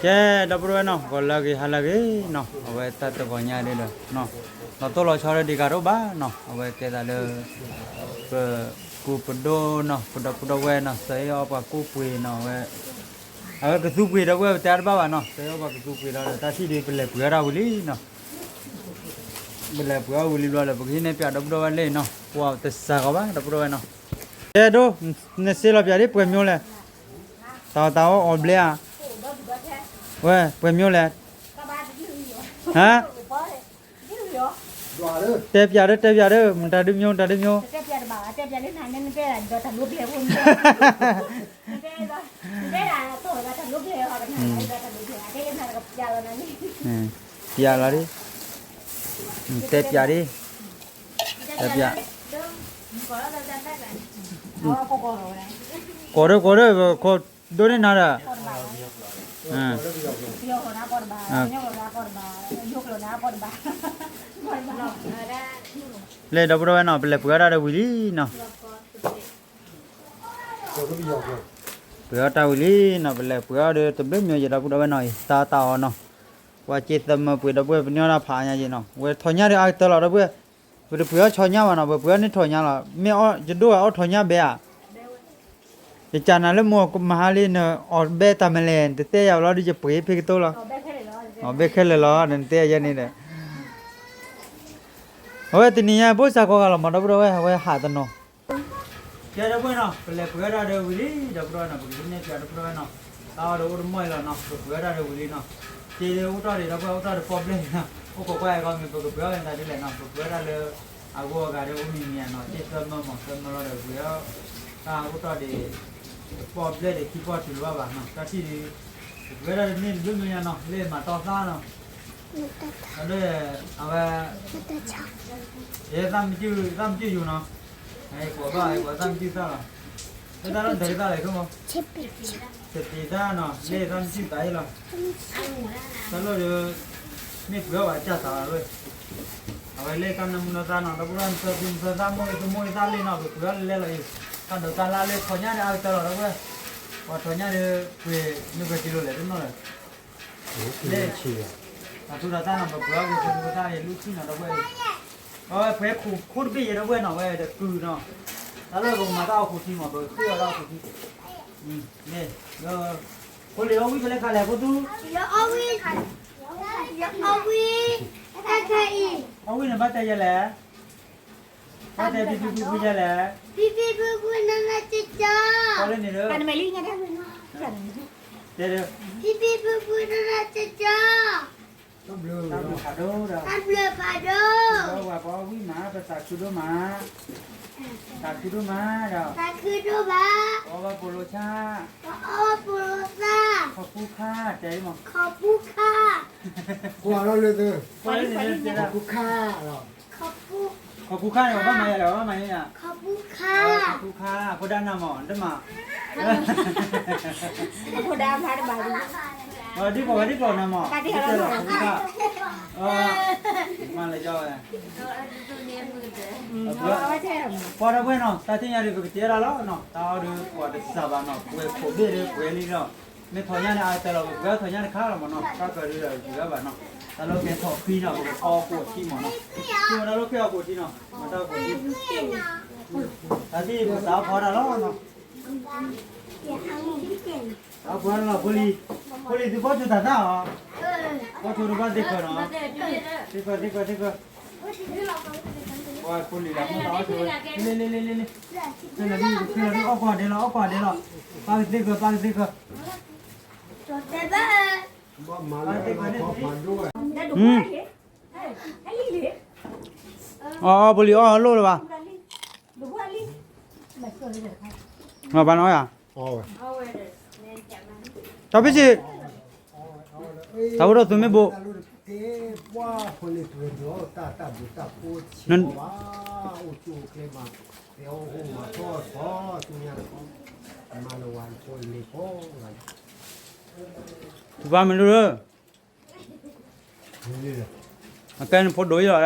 ကဲ ဒီပုၢ်ဒီဝဲၢ်နီၤ ဂီၤလၢအဂ့ၤ ဟါလၢအဂ့ၤနီၤ, အဝဲတၢ်တဂီၤညါဒ်ဒီး လီၤတိၢ်လီၤဆီဒီးဒံးကးဒိၣ်ဘၣ်နီၤ, အဝဲကဲသးလၢ ပ ကူပဒိၣ်နီၤ, ပဒီပုၢ်ဒီဝဲၢ်နီၤ, စၢအီၣ်ပှၤကူပှ့ၤနီၤ, အဝဲ အဝဲကသူပှ့ၤဒီပုၢ်ဝဲၢ် ပတဲတဘၣ်ဘၣ်နီၤ, စၢအီၣ်ပှၤကသူပှ့ၤဒီး တၢ်ထံၣ်ဒုး ပလဲၤပှ့ၤအီၣ်တၢ်ဝံၤလံနီၤ, ပလဲၤပှ့ၤအီၣ်ဝံၤလံဘျီဒီး ပကဟံးန့ၢ်ပၠးဒီပုၢ်ဒီဝဲၢ်လံနီၤ, ပှၤတစှၤကီးဘၣ် ဒီပုၢ်ဒီဝဲၢ်နီၤ, ကဲဒိၣ် နစ့လီၤပၠးဒ် ပှဲၤမျိုးလဲၣ်, တၢ်တၢ်အီၣ်အီၤဘျဲဧါ, ဝဲ ပှဲၤမျိုးလဲၣ်, ဟါ တဲပၠးဒၣ် တဲပၠးဒၣ် မတၤဒုးမျိုး တၢ်ဒုးမျိုး, ပၠးလီၤဒ် တဲပၠးဒ် တဲပၠး ကိးဒၣ် ကိးဒၣ် ခိးဒိၣ်န့ၢ်နၤဒီး လၢဒီပုၢ်ဒီဝဲၢ်နီၤ ပလဲၤပှ့ၤအီၣ်တၢ်ဒီးဝံၤလံနီၤ, ပှ့ၤအီၣ်တၢ်ဝံၤလံနီၤ, ပလဲၤပှ့ၤအီၣ်ဒီးတဘျုးမျိုးယဲၢ် ဒီပုၢ်ဒီဝဲၢ်နီၤအံၤ တၢ်တၢ်အီၣ်နီၤ, ပှၤစ့သၢမၢပှ့ၤဒီပုၢ်ဝဲၢ် ပန့ၢ်အီၣ်တၢ်ဖးအါညါယဲၢ်နီၤ, ဝဲထီၣ်ညၣ်ဒီးအါကတၢၢ်လီၤ ဒီပုၢ်ဝဲၢ်, ပတပှ့ၤအီၣ်ဆီညၣ်ဘၣ်နီၤ, ပပှ့ၤအီၣ်န့ၢ်ထီၣ်ညၣ်လီၤ, မ့ၢ်အီၣ်ယဒိၣ်ဂၤအီၣ်ထီၣ်ညၣ်ဘဲဧါ ယကနၤလၢမိၢ်မဟါလံ နအီၣ်ဘဲတၢ်မလဲၣ် နတတဲယၤဘၣ်လီၤဒီး ယပှ့ၤဖဲကတိၤလီၤ, အီၣ်ဘဲခဲလၢာ်လီၤ နတဲယၤန့ၣ်ဒီး, အဝဲတနံၤညါ ဘိၣ်စၢ်ကီးဂၤလီၤမး ဒီပုၢ်ဒီဝဲၢ် အဝဲဟးတနီၤ, ကဲဒီပုၢ်ဝဲၢ်နီၤ ပလဲၤပှ့ၤအီၣ်တၢ်ဒီးဝံၤလံ ဒီပုၢ်ဒီဝဲၢ်နီၤ, ပကဟံးန့ၢ်ပၠးဒီပုၢ်ဒီဝဲၢ်နီၤ, တၢ်အီၣ်ဒီးအိၣ်တမီၢ်အံၤလီၤနီၤ, ပပှ့ၤအီၣ်တၢ်ဒီးဝံၤလံနီၤ, စ့ဒီးအိၣ်တ့ၢ်ဒံး ဒီပုၢ်ဝဲၢ် အိၣ်တ့ၢ်ဒီးပီၣ်ဘျဲၣ်နီၤ, အိၣ်ခိးကွၢ်အဲၣ်ဂီၢ်မ့ၢ် ပကပှ့ၤအီၣ်မ့ၢ်တၢ်ဒ်လဲၣ်နီၤ, ပပှ့ၤအီၣ်တၢ်လၢ အဂီၢ်အဂၤဒီးအိၣ်မံၤမံၤဧါနီၤ, စ့သၢမၢမး သၢမၢလီၤဒီးပှ့ၤအီၣ်, တၢ်အိၣ်တ့ၢ်ဒံး ပီၣ်ဘျဲၣ်ဒီးခံပီၣ်တုၤလၢၤဘၣ်ဘၣ်နီၤ, တၢ်ထံၣ်ဒံး ပပှ့ၤအီၣ်တၢ်တန့ၢ်တဘျုးမံၤဧါနီၤ, လၢမၤတီသၣ်နီၤ, ဒီး အဝဲ ယဲသၣ်မံကၠုၢ် သၣ်မံကၠုၢ်ယိာ်နီၤ, ကိးဘၣ်ကိးသၣ်မံကၠုၢ်သၣ်လီၤ, လၢတၢ်လီၢ်တၢ်ဒ်သၣ်လဲၣ်ခိၣ်မး, စပံးသၣ်နီၤ လၢသၣ်မံကၠုၢ်သၣ်အံၤလီၤ, တၢ်လီၢ်ဒီး မ့ၢ်ပှ့ၤအီၣ်ဘၣ်ကၢ်သးလီၤ, အဝဲလၢကါနမူနီသၣ်နီၤ ဒီပုၢ်ဝဲၢ် နသၢဖုနသၢသၣ်မိၢ်အံၤ သမူအံၤသၣ်လံနီၤ ပပှ့ၤအီၣ်လၢလဲလီၤအံၤ, တၢ်ဒိးတၢ်လၢ်လၢထီၣ်ညၣ်ဒီးအါကတၢၢ်လီၤ ဒီပုၢ်ဝဲၢ်, ပှၤထီၣ်ညၣ်ဒီး ပှ့ၤနုာ်ကစံလိာ်လဲၣ်တနီၤလဲၣ် လၢ တၢ်ထူးတၢ်တီၤနီၤ ပပှ့ၤအီၣ်က့ၤဖိဒိသၣ်အံၤ လူၢ်ထံနီၤ ဒီပုၢ်ဝဲၢ်အံၤ, အဝဲပှ့ၤခိၣ်တဘ့ၣ်ယဲၢ် ဒီပုၢ်ဝဲၢ်နီၤ ဝဲတကုၤနီၤ, တၢ်လၢပကမၤတၢ်အီၣ်ခိၣ်ထံမး ပဃ့အီၣ်တၢ်အီၣ်ခိၣ်ထံ, ဖိလံၤအီၣ်ဝံၣ်ဖဲလဲၣ်ခါလဲၣ် ဖိသူ, ယအီၣ်ဝံၣ်, ယအီၣ်ဝံၣ်, တၢ်ခဲအံၤ, အီၣ်ဝံၣ်န့ၣ်ဘၣ်တဲယဲၢ်လဲၣ် ဘၣ်တဲဖံဖံဖုဖုယဲၢ်လဲၣ်, ဖံဖံဖုဖုနီၢ်နီၢ်ကၠီကၠီ, တဲ, ဖံဖံဖုဖုနီၢ်နီၢ်ကၠီကၠီ, တၢ်ဘျုးဖးဒိၣ်ဒီး, တၢ်ဘျုးဖးဒိၣ်, ပဝဲပအီၣ်ဝံၣ်မး ပသးခုဒိၣ်မး, သးခုဒိၣ်မးဒီး, သးခုဒိၣ်မး, ပအီၣ်ဘၣ်ပိာ်လိဆၣ်, ပအီၣ်ဘၣ်ပိာ်လိဆၣ်, ခီပူခါ တဲအံၤမး, ခီပူခါ, ကွၢ်လီၤလၢသၢ, ခီပူခါ, ခီပူခါန့ၣ် ပဘၣ်မၤယၤလဲၣ် ပဘၣ်မၤယၤ, ခီပူခါ, ခီပူခါ ဖိဒါနၤမး တမၤ, ဖိဒါဖးတဘၣ်, ဒ်ပှၤဝဲဒ်ပှၤနၤမး, ခီပူခါ, မၤလၢယဝဲ ပှၤဒီပုၢ်ဝဲၢ်နီၤ တၢ်သ့ၣ်ညါဒီး ပကတဲဒၣ်လီၤနီၤ တၢ်အီၣ်ဒီးပှၤတစှၤဘၣ်နီၤ ပှဲၤခိၣ်ဘ့ၣ်ဒီးပှဲၤလံလီၤ, မ့ၢ်ထီၣ်ညၣ်န့ၣ် အါကတၢၢ်လီၤ ပပှ့ၤအီၣ်ထီၣ်ညၣ်တခါလီၤမးနီၤ တၢ်ကၢၤဒုဒီးပှ့ၤအီၣ်ဘၣ်နီၤ, တၢ်လၢကဲထီၣ်ဃံနီၤ ပကအီၣ်ခိၣ်အထံမးနီၤ, ထံမးတၢ်လၢကဲအီၣ်ခိၣ်ထံနီၤ မၤတၢ်အီၣ်ခိၣ်ထံ, တၢ်သ့ၣ်ပသးဖီတၢ်လီၤနီၤ အပှၤလီၤ ဖိလံၤ, ဖိလံၤ သုဖီၣ်ဆိတၢ်သၣ်အီၤ, ဖီၣ်ဆိတဘၣ်သ့ၣ်ဃၢၤနီၤ, သ့ၣ်ဃၢၤ သ့ၣ်ဃၢၤ သ့ၣ်ဃၢၤ, ပှၤဖိလံၤလၢမ့ၢ်သးအီၣ်ဆိဝဲ, လ့ လ့ လ့ လ့ လ့, ဖဲနၤဒ်ဖဲနၤဒ် အီၣ်ကွၢ်ဒဲးလီၤ အီၣ်ကွၢ်ဒဲးလီၤ, ပၢ်ကသ့ၣ်ဃၢၤ ပၢ်ကသ့ၣ်ဃၢၤ, ပၢ်ကသ့ၣ်ဃၢၤန့ၣ်, အီၣ် အီၣ် ဖိလံၤအီၣ်လိၣ်လၢၤဘၣ်, အီၣ်ဘၣ်နီၤယၤ, တၢ်ဖံစံး, တၢ်အိၣ်ဒီးသုမ့ၢ်ဘိး, သုပၢ်မ့ၢ်လူၤလၢ, အကဲန့ၣ်ဖိဒိၣ်အံၤလီ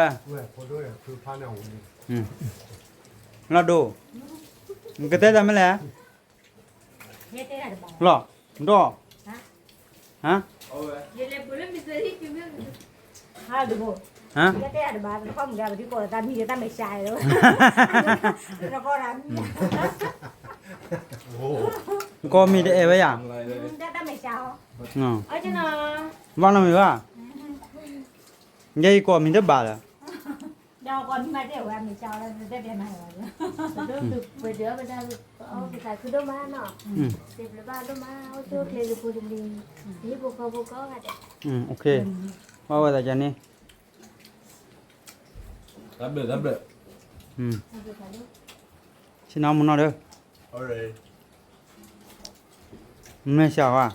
ၤ, လီၤဒိၣ်, နကတဲတၢ်မ့ၢ်လဲၣ်, လီၤ, ဒီး, ဟါ ယလဲၤပှ့ၤလၢမ့ၢ်သ့ၣ်ဟံၣ်ကမ့ၢ် ဟါတဘိ, ဟါ, ယတဲတဘၣ် တခီမုၢ်ဂၤပဒုးကိးလီၤတၢ်မံၤဒီးတၢ်မဲာ်ဆှးဒီး, တခီတၢ်မံၤ, ကိးမံၤတအဲၣ်ဝဲယၤ, တၢ်မဲာ်ဆှး, ဘၣ်နီတမံၤဘၣ်, ယဲယကိးမံၤတဘၣ်လၢၤ, ဒီးကိးမံၤမးတအဲၣ်ဝဲမဲာ်ဆှး, ပဒိၣ်ပှ့ၤဒၢးပဒၣ်, ပအီၣ်ပသးခုဒိၣ်မးနီၤ, စံးဘျုးဘၣ်ဒိၣ်မး အိၣ်ဆူၣ်အိၣ်ချ့ဂ့ၤဖိတမံၤ, ဟံၣ်ဖိဃီဖိကိးဂၤဒဲး, ဘၣ်ဝဲသးကန့ၣ်, ဆ့ၣ်နီၤမူနီၤဒီး, မဲာ်ဆှးဧါ,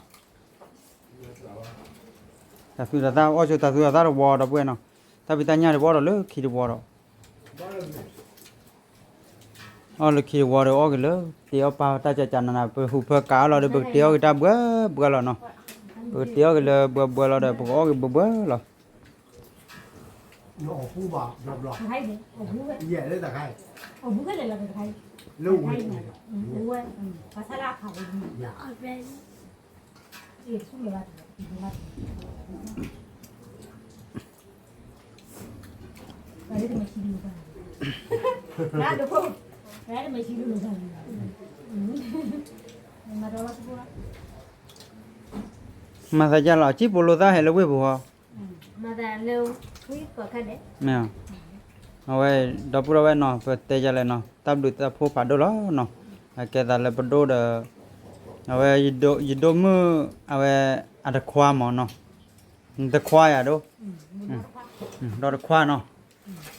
တၢ်သူတၢ်သၣ်အီၣ်ဆိတၢ်သူတၢ်သၣ်တဝီဒီပုၢ်ဝဲၢ်နီၤ, တၢ်ဖံးတၢ်ညၣ်ဒီးပအီၣ်ဒီးလၢခံတဝီဒီး အီၣ်လၢခံတဝီဒီးအီၣ်က့ၤလၢ တ့အီၣ်ပၢ်တၢ်ကၢကၢနးနး ပဟူးဖၢကးအီၣ်လီၤဒီး ပကတ့အီၣ်က့ၤတၢ်ဘှဲဘှဲလီၤနီၤ, ပကတ့အီၣ်က့ၤလၢဘှဲဘှဲလီၤဒီး ပကအီၣ်က့ၤဘှဲဘှဲလီၤ. မၤသးဒ်လဲၣ် ကံၢ်ပိလိသၣ်ဟဲလၢဝ့ၢ်ပူၤဟီ, မ့ၢ်, အဝဲ ဒီပုၢ်ဒီဝဲၢ်နီၤ ပတဲယၤလဲၣ်နီၤ တၢ်ဘျုးတၢ်ဖှိၣ်ဖးဒိၣ်လီၤနီၤ, အကဲသးလၢပဒိၣ်ဒီး အဝဲ ယဒိၣ်မုၣ် အဝဲ အတခွါမ့ၢ်နီၤ, တခွါယၤဒိၣ်, ဒီတခွါနီၤ,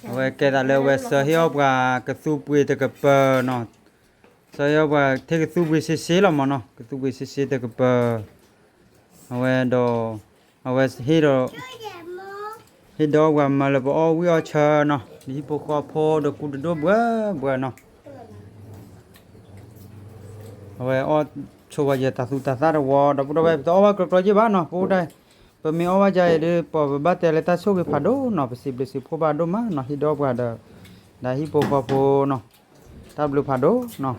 အဝဲကဲသးလၢအဝဲစၢၤဟ့ၣ်အီၣ်ပှၤကသူပှ့ၤတကပၤနီၤ, စၢၤဟ့ၣ်အီၣ်ပှၤထဲကသူပှ့ၤစ့စ့လီၤမ့ၢ်နီၤ, ကသူပှ့ၤစ့စ့တကပၤ, အဝဲဒီး အဝဲဟ့ၣ်ဒီး ဟ့ၣ်ဒီးပှၤမၤလၢပအီၣ်ဝံၣ်အီၣ်ဆၢနီၤ, ဒီးဟံၣ်ဖိဃီဖိဒီးကူတဒိၣ်ဘှဲဘှဲနီၤ, အဝဲအီၣ်ဆိဝဲယတၢ်သူတၢ်သၣ်တဝီ ဒီပုၢ်ဒီဝဲၢ် ပတအီၣ်ဘၣ်ကြီကြီယ့ၢ်ဘၣ်နီၤ, ပအိၣ်ဒၣ် ပမ့ၢ်အီၣ်ဘၣ်ယၤအံၤဒီး ပှၤပဘၣ်တဲလၢတၢ်ဆိၣ်ဂ့ၤဖးဒိၣ်နီၤ, ပစံးဘျုးစံးဖှိၣ်ဘၣ်ဒိၣ်မးနီၤ, ဟ့ၣ်ဒီးပှၤဒီး ဒီးဟံၣ်ဖိဃီဖိနီၤ, တၢ်ဘျုးဖးဒိၣ်နီၤ,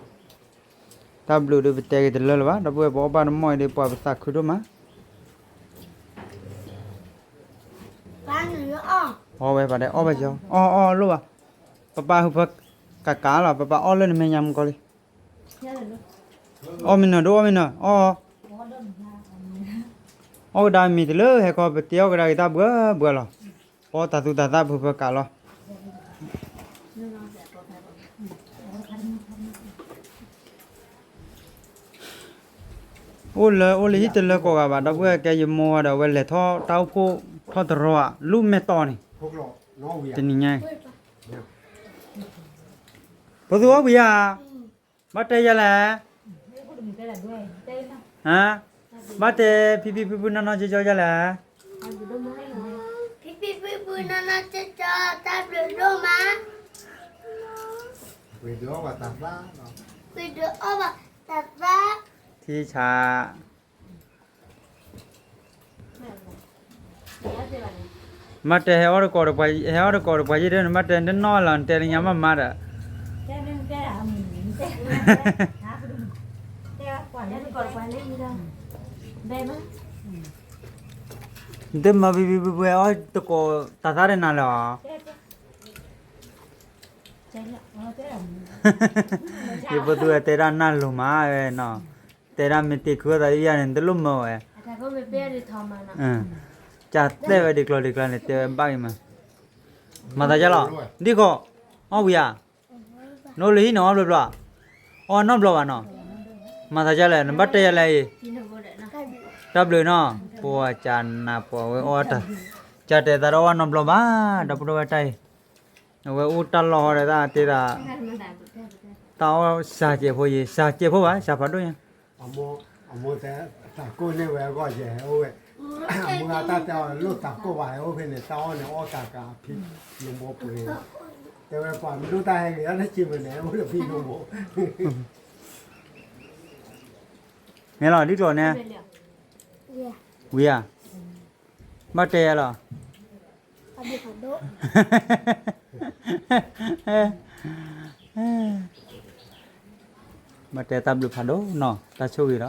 တၢ်ဘျုးဒီးပတဲဂ့ၤတလၢလၢၤဘၣ်, ဒီပုၢ်ဝဲၢ် ပအီၣ်ဘၣ်တမီၢ်အံၤဒီး ပှၤပသးခုဒိၣ်မး အီၣ်ဝဲပှၤဒီး အီၣ်ဝဲကီ အီၣ်အီၣ်လိၣ်ဘၣ်, ပပၢ်ဟူးဖၢကးကးလီၤ, ပပၢ်အီၣ်လၢနမဲာ်ညါမူကီလံ, အီၣ်မ့ၢ်နၢၤဒိၣ် အီၣ်မ့ၢ်နၢၤ အီၣ်, အီၣ်ကဒါမ့ၤတလၢဟဲခီ ပတ့အီၣ်ကဒါက့ၤတၢ်ဘှဲဘှဲလီၤ, ပအီၣ်တၢ်သူတၢ်သၣ်ဖုးဖၢကးလီၤ. အိၣ်လၢအိၣ်လၢဟံၣ်တလၢကိးဂၤဘၣ်, ဒီပုၢ်ဝဲၢ်ကဲယမိၢ်ဝဲဒီး အဝဲလဲၤထီၣ်တၢ်အိၣ်ဖှိၣ်ထီၣ်တရီအီၤ လူၢ်မဲာ်တီၢ်န့ၣ်, တနံၤညါအံၤ ဖိသူအီၣ်ဝံၤဧါ, ဘၣ်တဲယၤလဲၣ်, ဟါ, ဘၣ်တဲဖံဖံဖုဖုနီၢ်နီၢ်ကၠီကၠီယၤလဲၣ်, ဖံဖံဖုဖုနီၢ်နီၢ်ကၠီကၠီ တၢ်ဘျုးဒိၣ်မး, ပှ့ၤဒုးအီၣ်ဘၣ်တၢ်သၣ်, ပှ့ၤဒုးအီၣ်ဘၣ်တၢ်သၣ်, ထံဆး မ့ၢ်တဲဟဲအီၣ်တကိးဒီးပှၤ, ဟဲအီၣ်တကိးဒီးပှၤယ့ၢ်ဒီး နမ့ၢ်တဲတနီၣ်လီၤ နတဲလၢညါမးမးဒီး, နတမၤဘံဘံဘုဘုအီၣ်တကိးတၢ်သၣ်တနၤလၢၤဧါ, ယဖိသူတဲဒၣ်နၢ်လိၤမးဝဲနီၤ, တဲဒၣ်မ့ၢ်တ့ၢ်ခုအသးယၤန့ၣ် နတလိၣ်မၢဝဲ, ကတဲဝဲဒ်ကျီၢ်ဒ်ကျါန့ၣ် တဲဝဲဘၣ်ဂ့ၤမး, မၤသးယါလီၤ, ဒ်ဃီ, အီၣ်ဝံၤဧါ, နအိၣ်လၢဟံၣ်န့ၣ်အီၣ်ဘျီဘျီ, အီၣ်နီတဘျီဘၣ်နီၤ, မၤသးယါလဲၣ် နဘၣ်တဲယၤလဲၣ်အံၤ, တၢ်ဘျုးနီၤ, ပှၤကနၣ်ပှၤဝဲအီၣ်တၢ်, ကတဲသးဒီးအီၣ်နီတဘျီဘၣ်, ဒီပုၢ်ဒီဝဲၢ်တၢ်အံၤ, အဝဲအိၣ်တၢ်လီၢ်ဟီဒီးတၢ်တဲဒၣ်, တၢ်အီၣ်စှၤစဲးဖိယံၤ စှၤစဲးဖိဘၣ် စှၤဖးဒိၣ်ညါ, အမိၢ်တဲ, တၢ်ကိၢ်န့ၢ်ဝဲအဂီၢ်ယဲၢ်အိၣ်ဝဲ, အမိၢ်တၢ်တဲအီၤလိၣ်တၢ်ကိၢ်ဘၣ် ဟဲအိၣ်ဖဲန့ၣ် တၢ်အီၣ်န့ၣ်အီၣ်တၢ်ကးဖံးလိာ်ဘိပှ့ၤ, တဲဝဲပှၤမနုၤတၢ်ဟဲဂ့ၤအီၣ်တစံးမ့ၢ်န့ၣ် အိၣ်ဒီးဖံးလိာ်ဘိ မ့ၢ်လီၤ ဒ်ကျိၤန့ၣ်, ဝံၤဧါ, ဘၣ်တဲယၤလီၤ, ဘၣ်တဲတၢ်ဘျုးဖးဒိၣ်နီၤ တၢ်ဆိၣ်ဂ့ၤလီၤ.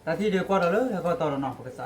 တၢ်ထံၣ်ဒုးကွၢ်ဒီးလၢဟဲကီၢ်တီၤဒီးနီၤ ပကစးထီၣ်တဲအီၣ်ဝဲဒၣ်က့ၤလၢအဝဲထီၣ်ဝံထီၣ်ညါနီၤ, လူၢ်တၢ်လူၢ်ဆံနီၤ ပကအီၣ်ဒီးဖိတလံၤနီၤ ပကတဲအီၣ်ဝဲဒၣ်ဘၢဘၢဘၢဘၢဘၢလီၤ. ကလီၤဖိဒၣ်မးလီၤ. ကွၢ်ဟဲကီၢ်တီၤနီၤ ဒီပုၢ်ဝဲၢ်နီၤ, ပကစးတဲအီၣ်ဝဲဒၣ်တၢ်ဟဲကီၢ်တီၤ, ကဲဒီပုၢ်ဝဲၢ်နီၤ တၢ်ထံၣ်ပကသွဲလီၤဖးလူၢ်တၢ်လူၢ်ဆံလီၤ, သွဲလီၤဖးလီၤ. ဆံလၢအီၣ်ဝဲနီတဘျီ အီၣ်ဝဲဘျီဘျီလံ သ့ၣ်ညါဘၣ် ဆံလၢ ဆံလၢမၤလီၤဂာ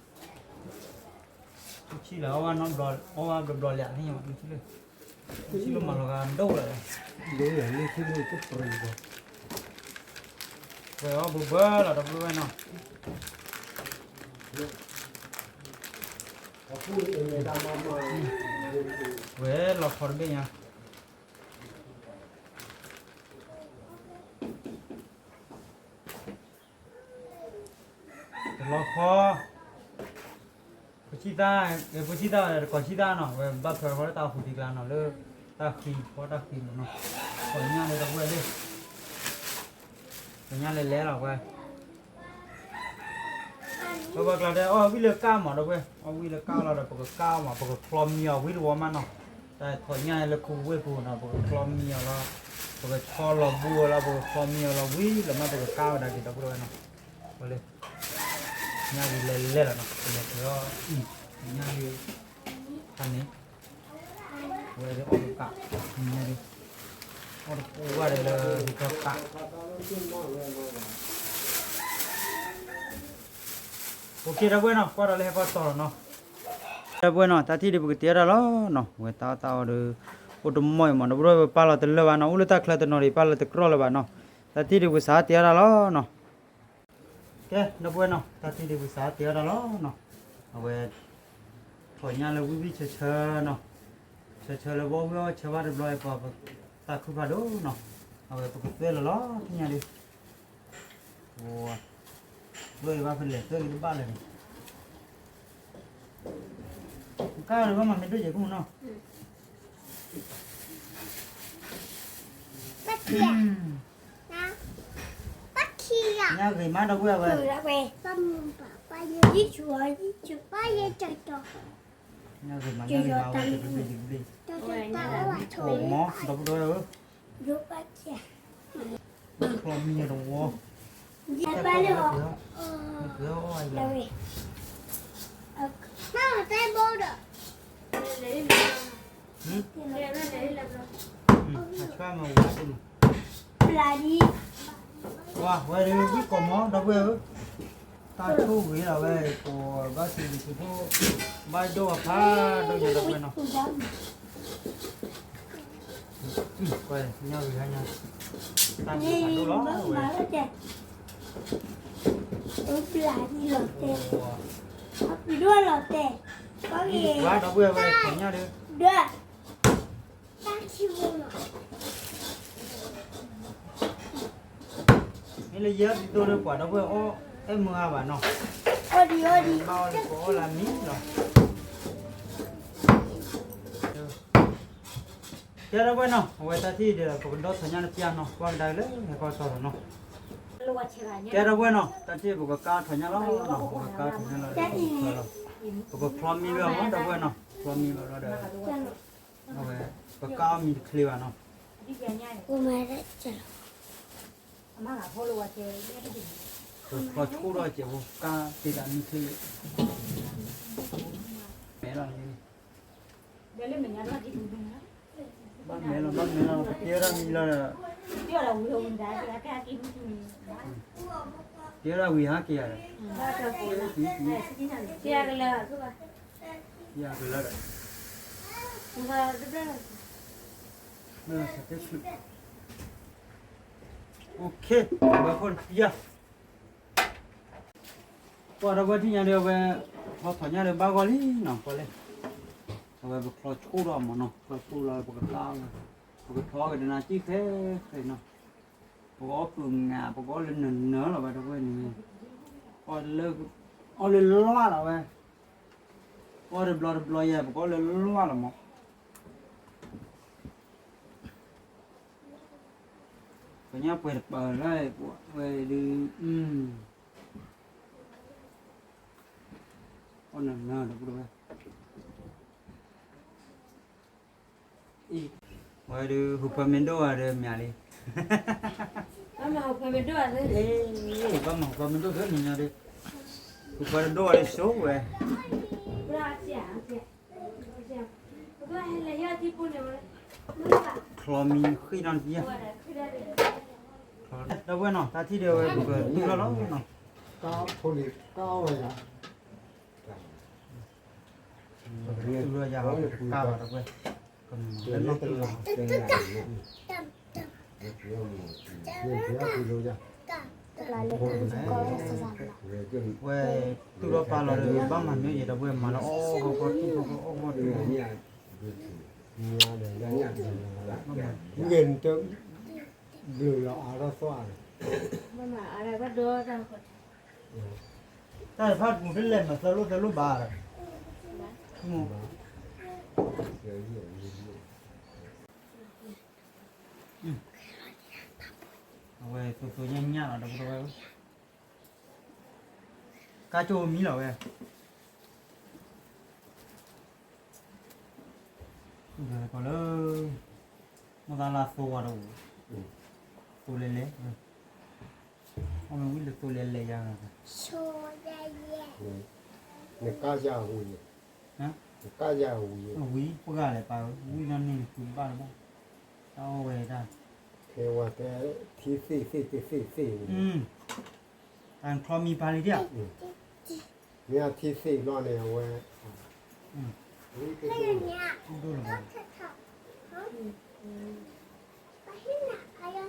်ဒိၣ်လၢာ်, ဝဲအီၣ်ဘၢဘၢလီၤ ဒီပုၢ်ဝဲၢ်နီၤ, ဝဲလီၤခီတဘ့ၣ်ညါ တလီၤခီ, ဖိဆံၣ်သၣ်, ဖိဆံၣ်သၣ် တကိးဆံၣ်သၣ်နီၤ ဝဲဘၣ်ထွဲဃီလၢတၢ်ဟူးတံကျါနီၤ လၢတၢ်ဃံ ဖီတၢ်ဃံမးနီၤ, ပှၤညါလၢတၢ်ဝဲၢ်လံ, ပှၤညါလဲၤလဲၤလီၤဝဲ, ပှၤကျါတဲအီၣ်ဝံၣ်လၢကၣ်မး ဒီပုၢ်ဝဲၢ် အီၣ်ဝံၣ်လၢကၣ်လီၤဒီး ပကကၣ်အီၣ်မး ပကချီမံအီၤဝံၣ်တဝီမးနီၤ, တၢ်ထီၣ်ညၣ်လၢခူဝ့ၢ်ပူၤနီၤ ပကချီမံအီၤလီၤ, ပကဆီလီၤဘူအီၤလီၤ ပကချီမံအီၤလီၤဝံၤလီၤမး ပကကၣ်ဝဲဒၣ်က့ၤ ဒီပုၢ်ဝဲၢ်နီၤ, ဝဲလၢ ညၣ်ဂ့ၤလဲၤလဲၤလီၤနီၤ ပလဲၤက့ၤအီၣ်, ညၣ်ဂ့ၤ, ဖးန့ၣ်, ဝဲဒၣ်အီၣ်ကကး, ညၣ်ဂ့ၤ, အီၣ်တပူၤဝဲဒၣ်လၢဟံၣ်ကီၢ်ကး, အိၣ်က့ၤ ဒီပုၢ်ဝဲၢ်နီၤ ကွၢ်ဒီးလၢဟဲကီၢ်တီၤလီၤနီၤ, ဒီပုၢ်ဝဲၢ်နီၤ တၢ်ထံၣ်ဒုးပကတဲအီၣ်တၢ်လီၤနီၤ ဝဲတၢ်အီၣ်တၢ်အီဒီး အိၣ်တမီၢ်အံၤမး ဒီပုၢ်ဝဲၢ် ပပာ်လီၤတလၢာ်ဘၣ်နီၤ အိၣ်လၢတၢ်ချၢတနီၤဒံး ပာ်လီၤတကြီလၢၤဘၣ်နီၤ, တၢ်ထံၣ်ဒုးပကစးတဲအီၣ်တၢ်လီၤနီၤ ကဲ ဒီပုၢ်ဝဲၢ်နီၤ တၢ်ထံၣ်ဒုးပကစးတဲအီၣ်တၢ်လီၤနီၤ, အဝဲ ထီၣ်ညၣ်လၢဝံၣ်ဝံၣ်ဆၢဆၢနီၤ, ဆၢဆၢလၢဝီဝံၣ်အီၣ်ဆၢဘၣ်တဘျီအံၤ ပှၤသးခုဖးဒိၣ်နီၤ, အဝဲပကသွဲလီၤလီၤ ထံၣ်ညါဒုး, သွဲဘၣ်ဖဲလဲၣ် သွဲက့ၤတဘၣ်လၢၤန့ၣ်, ကါလၢဘၣ်မၤမ့ၢ်ဒိၣ်ယဲၢ်ခိၣ်နီၤ ညၣ်ဂ့ၤမး ဒီပုၢ်ဝဲၢ်ဝဲ, ညၣ်ဂ့ၤမး ညၣ်ဂ့ၤမးဝဲတဘျီဘျီဘျီ, မး ဒီပုၢ်ဝဲၢ်ဧၢ, ချီမံၤတဝီ, အဆွဲမ့ၢ်ဝဲဒ်မး, ဝဲဒၣ်ဝံၣ်ကိးမး ဒီပုၢ်ဝဲၢ်ဧၢ, တၢ်ဆိၣ်ဂ့ၤလီၤဝဲ ကိးဘၣ်စံးဘျုးစံးဖှိၣ် ဘၣ်ဒိၣ်အဖးဒိၣ်ညါ ဒီပုၢ်ဝဲၢ်နီၤ, ကွၢ်ညါဂ့ၤညါ, တၢ်ဂ့ၤဖးဒိၣ်လီၤဝဲ, ဘျါဒ်လီၤတဲာ်, အပျံၤဒိၣ်လီၤတဲာ်, ဝါ ဒီပုၢ်ဝဲၢ်ဝဲညါဒီး, ဒီး မ့ၢ်လၢယဲၢ်ဒ်သိးလၢပှၤဒီပုၢ်ဝဲၢ်အီၣ်အဲၣ်မုၢ်အါဘၣ်နီၤ, အီၣ်ဒံးအီၣ်ဒံး ဘၣ်အီၣ်လၢပအီၣ်လၢမံၤလီၤ, ကဲဒီပုၢ်ဝဲၢ်နီၤ အဝဲတၢ်ထံၣ်ဒီး ပကဒီသီညါတပျၢ်နီၤ ကွၢ်ကဒါလၢဟဲကီၢ်တီၤလီၤနီၤ, ကဲဒီပုၢ်ဝဲၢ်နီၤ တၢ်ထံၣ်ပကကါထီၣ်ညါလီၤနီၤ ပကကါထီၣ်ညါလီၤဒီး ပကဖျီမံဝဲအီၤမး ဒီပုၢ်ဝဲၢ်နီၤ ဖျီမံဝဲလီၤဒီး အဝဲ ပကါအီၣ်မံၤတချ့ဘၣ်နီၤ, ပဖျီဆိၣ်ထီၣ်စဲးဖိ ကါတ့ၢ်တၢ်မံၤချ့, မဲလီၤန့ၣ်, ဘၣ်မဲလီၤ ဘၣ်မဲလီၤ ပတဲဝဲဒၣ်မံၤလီၤဒီး, တဲဝဲဒၣ်ဝံၤဟါက့ၤယၤဒီး, ယကလၢာ်ဒီး, OK, ဘၣ်ခိၣ်ယၤ, ပှၤဒီပုၢ်ဝဲၢ်ထံၣ်ညါဒီး အဝဲ ချီထီၣ်ညါဒီးဘၣ်ဂီၢ်လံနီၤ ကွၢ်လဲၣ်, အဝဲပချီဆိဒီးမးနီၤ ချီဆိလီၤ ပကသါဝဲ, ပကထီက့ၤတနၤကံၣ်ခဲခဲနီၤ, ပကအီၣ်ပုၤငါ ပကအီၣ်လၢနၢၤနၢၤလီၤဝဲ ဒီပုၢ်ဝဲၢ်န့ၣ်, အီၣ်လၢ အီၣ်လၢလွၢ်လီၤဝဲ, အီၣ်တဘျီတဘျီယဲ ပကအီၣ်လၢလွၢ်လီၤမး ပညၣ်ပှဲၤတပၤလၢ ဝဲဒုး အီၣ်နၢၤနၢၤဒီပုၢ်ဝဲၢ်, အံၤ, ဝဲဒုး ဟူးဖၢမ့ၢ်ဒိၣ်ဂၤဒီးမ့ၢ်လံ, ဘၣ်မၤဟူးဖၢမ့ၢ်ဒိၣ်ဂၤဒီး, ဘၣ်မၤဟူးဖၢမ့ၢ်ဒိၣ်ဒီးမ့ၢ်ညီဒီး, ဟူးဖၢတဒိၣ်ဂၤဒီးဆိဝဲ ချီမံဃံနီတယါ, ဒီပုၢ်ဝဲၢ်နီၤ တၢ်ထံၣ်ဒီးဝဲပကတူၢ်ထီၣ်လီၤနီၤ, တၢ်ဖိလံၤတၢ်အီၣ်ဝဲယၤ, တူၢ်ထီၣ်ယၤလီၤ ပကကၢ်ဘၣ်ဒီပုၢ်ဝဲၢ်, ကမၤလၢနီၢ်ကီၢ်လီၤ ဝဲတူၢ်ထီၣ်ပာ်လီၤဒီး ဘၣ်မၤမ့ၢ်ယဲဒီပုၢ်ဝဲၢ် မၤလၢအီၣ်ဂီၢ်ဂီၢ်တူၢ်လီၤ, ဝံၤဂ့ၤနတဘျုးလီၤအါထီၣ်သွၣ်န့ၣ်, တၢ်ဖးပူၤတလဲၣ်မး သၢလိၣ်သၢလိၣ်ဘၣ်ဒီး, အဝဲသိသိညါညါလီၤ ဒီပုၢ်ဝဲၢ်ဧၢ, ကၢ်ကၠိမံလီၤဝဲ ကီးလၢ မိၢ်သးလၢသိဝါတအိၣ်, သိလဲၤလဲၤ, အီၣ်မ့ၢ်ဝံၤလၢသိလဲၤလဲၤယါ, နကၢ်ယၤဝံၤ, နကၢ်ယၤဝံၤ, ဝံၤပှၤဂၤလဲၤပာ်ဝံၤနီၢ်န့ၣ် နကုၤတဘၣ်တဘၣ်, တၢ်အီၣ်ဝဲတၢ်, ထဲဝဲတဲ ထံသ့ၣ်သ့ၣ်သ့ၣ်သ့ၣ်သ့ၣ်န့ၣ် တၢ်ချီမံပာ်လံဒၣ်, မ့ၢ်အထံသ့ၣ်ဘျီန့ၣ် အဝဲ ဒိၣ်လီၤ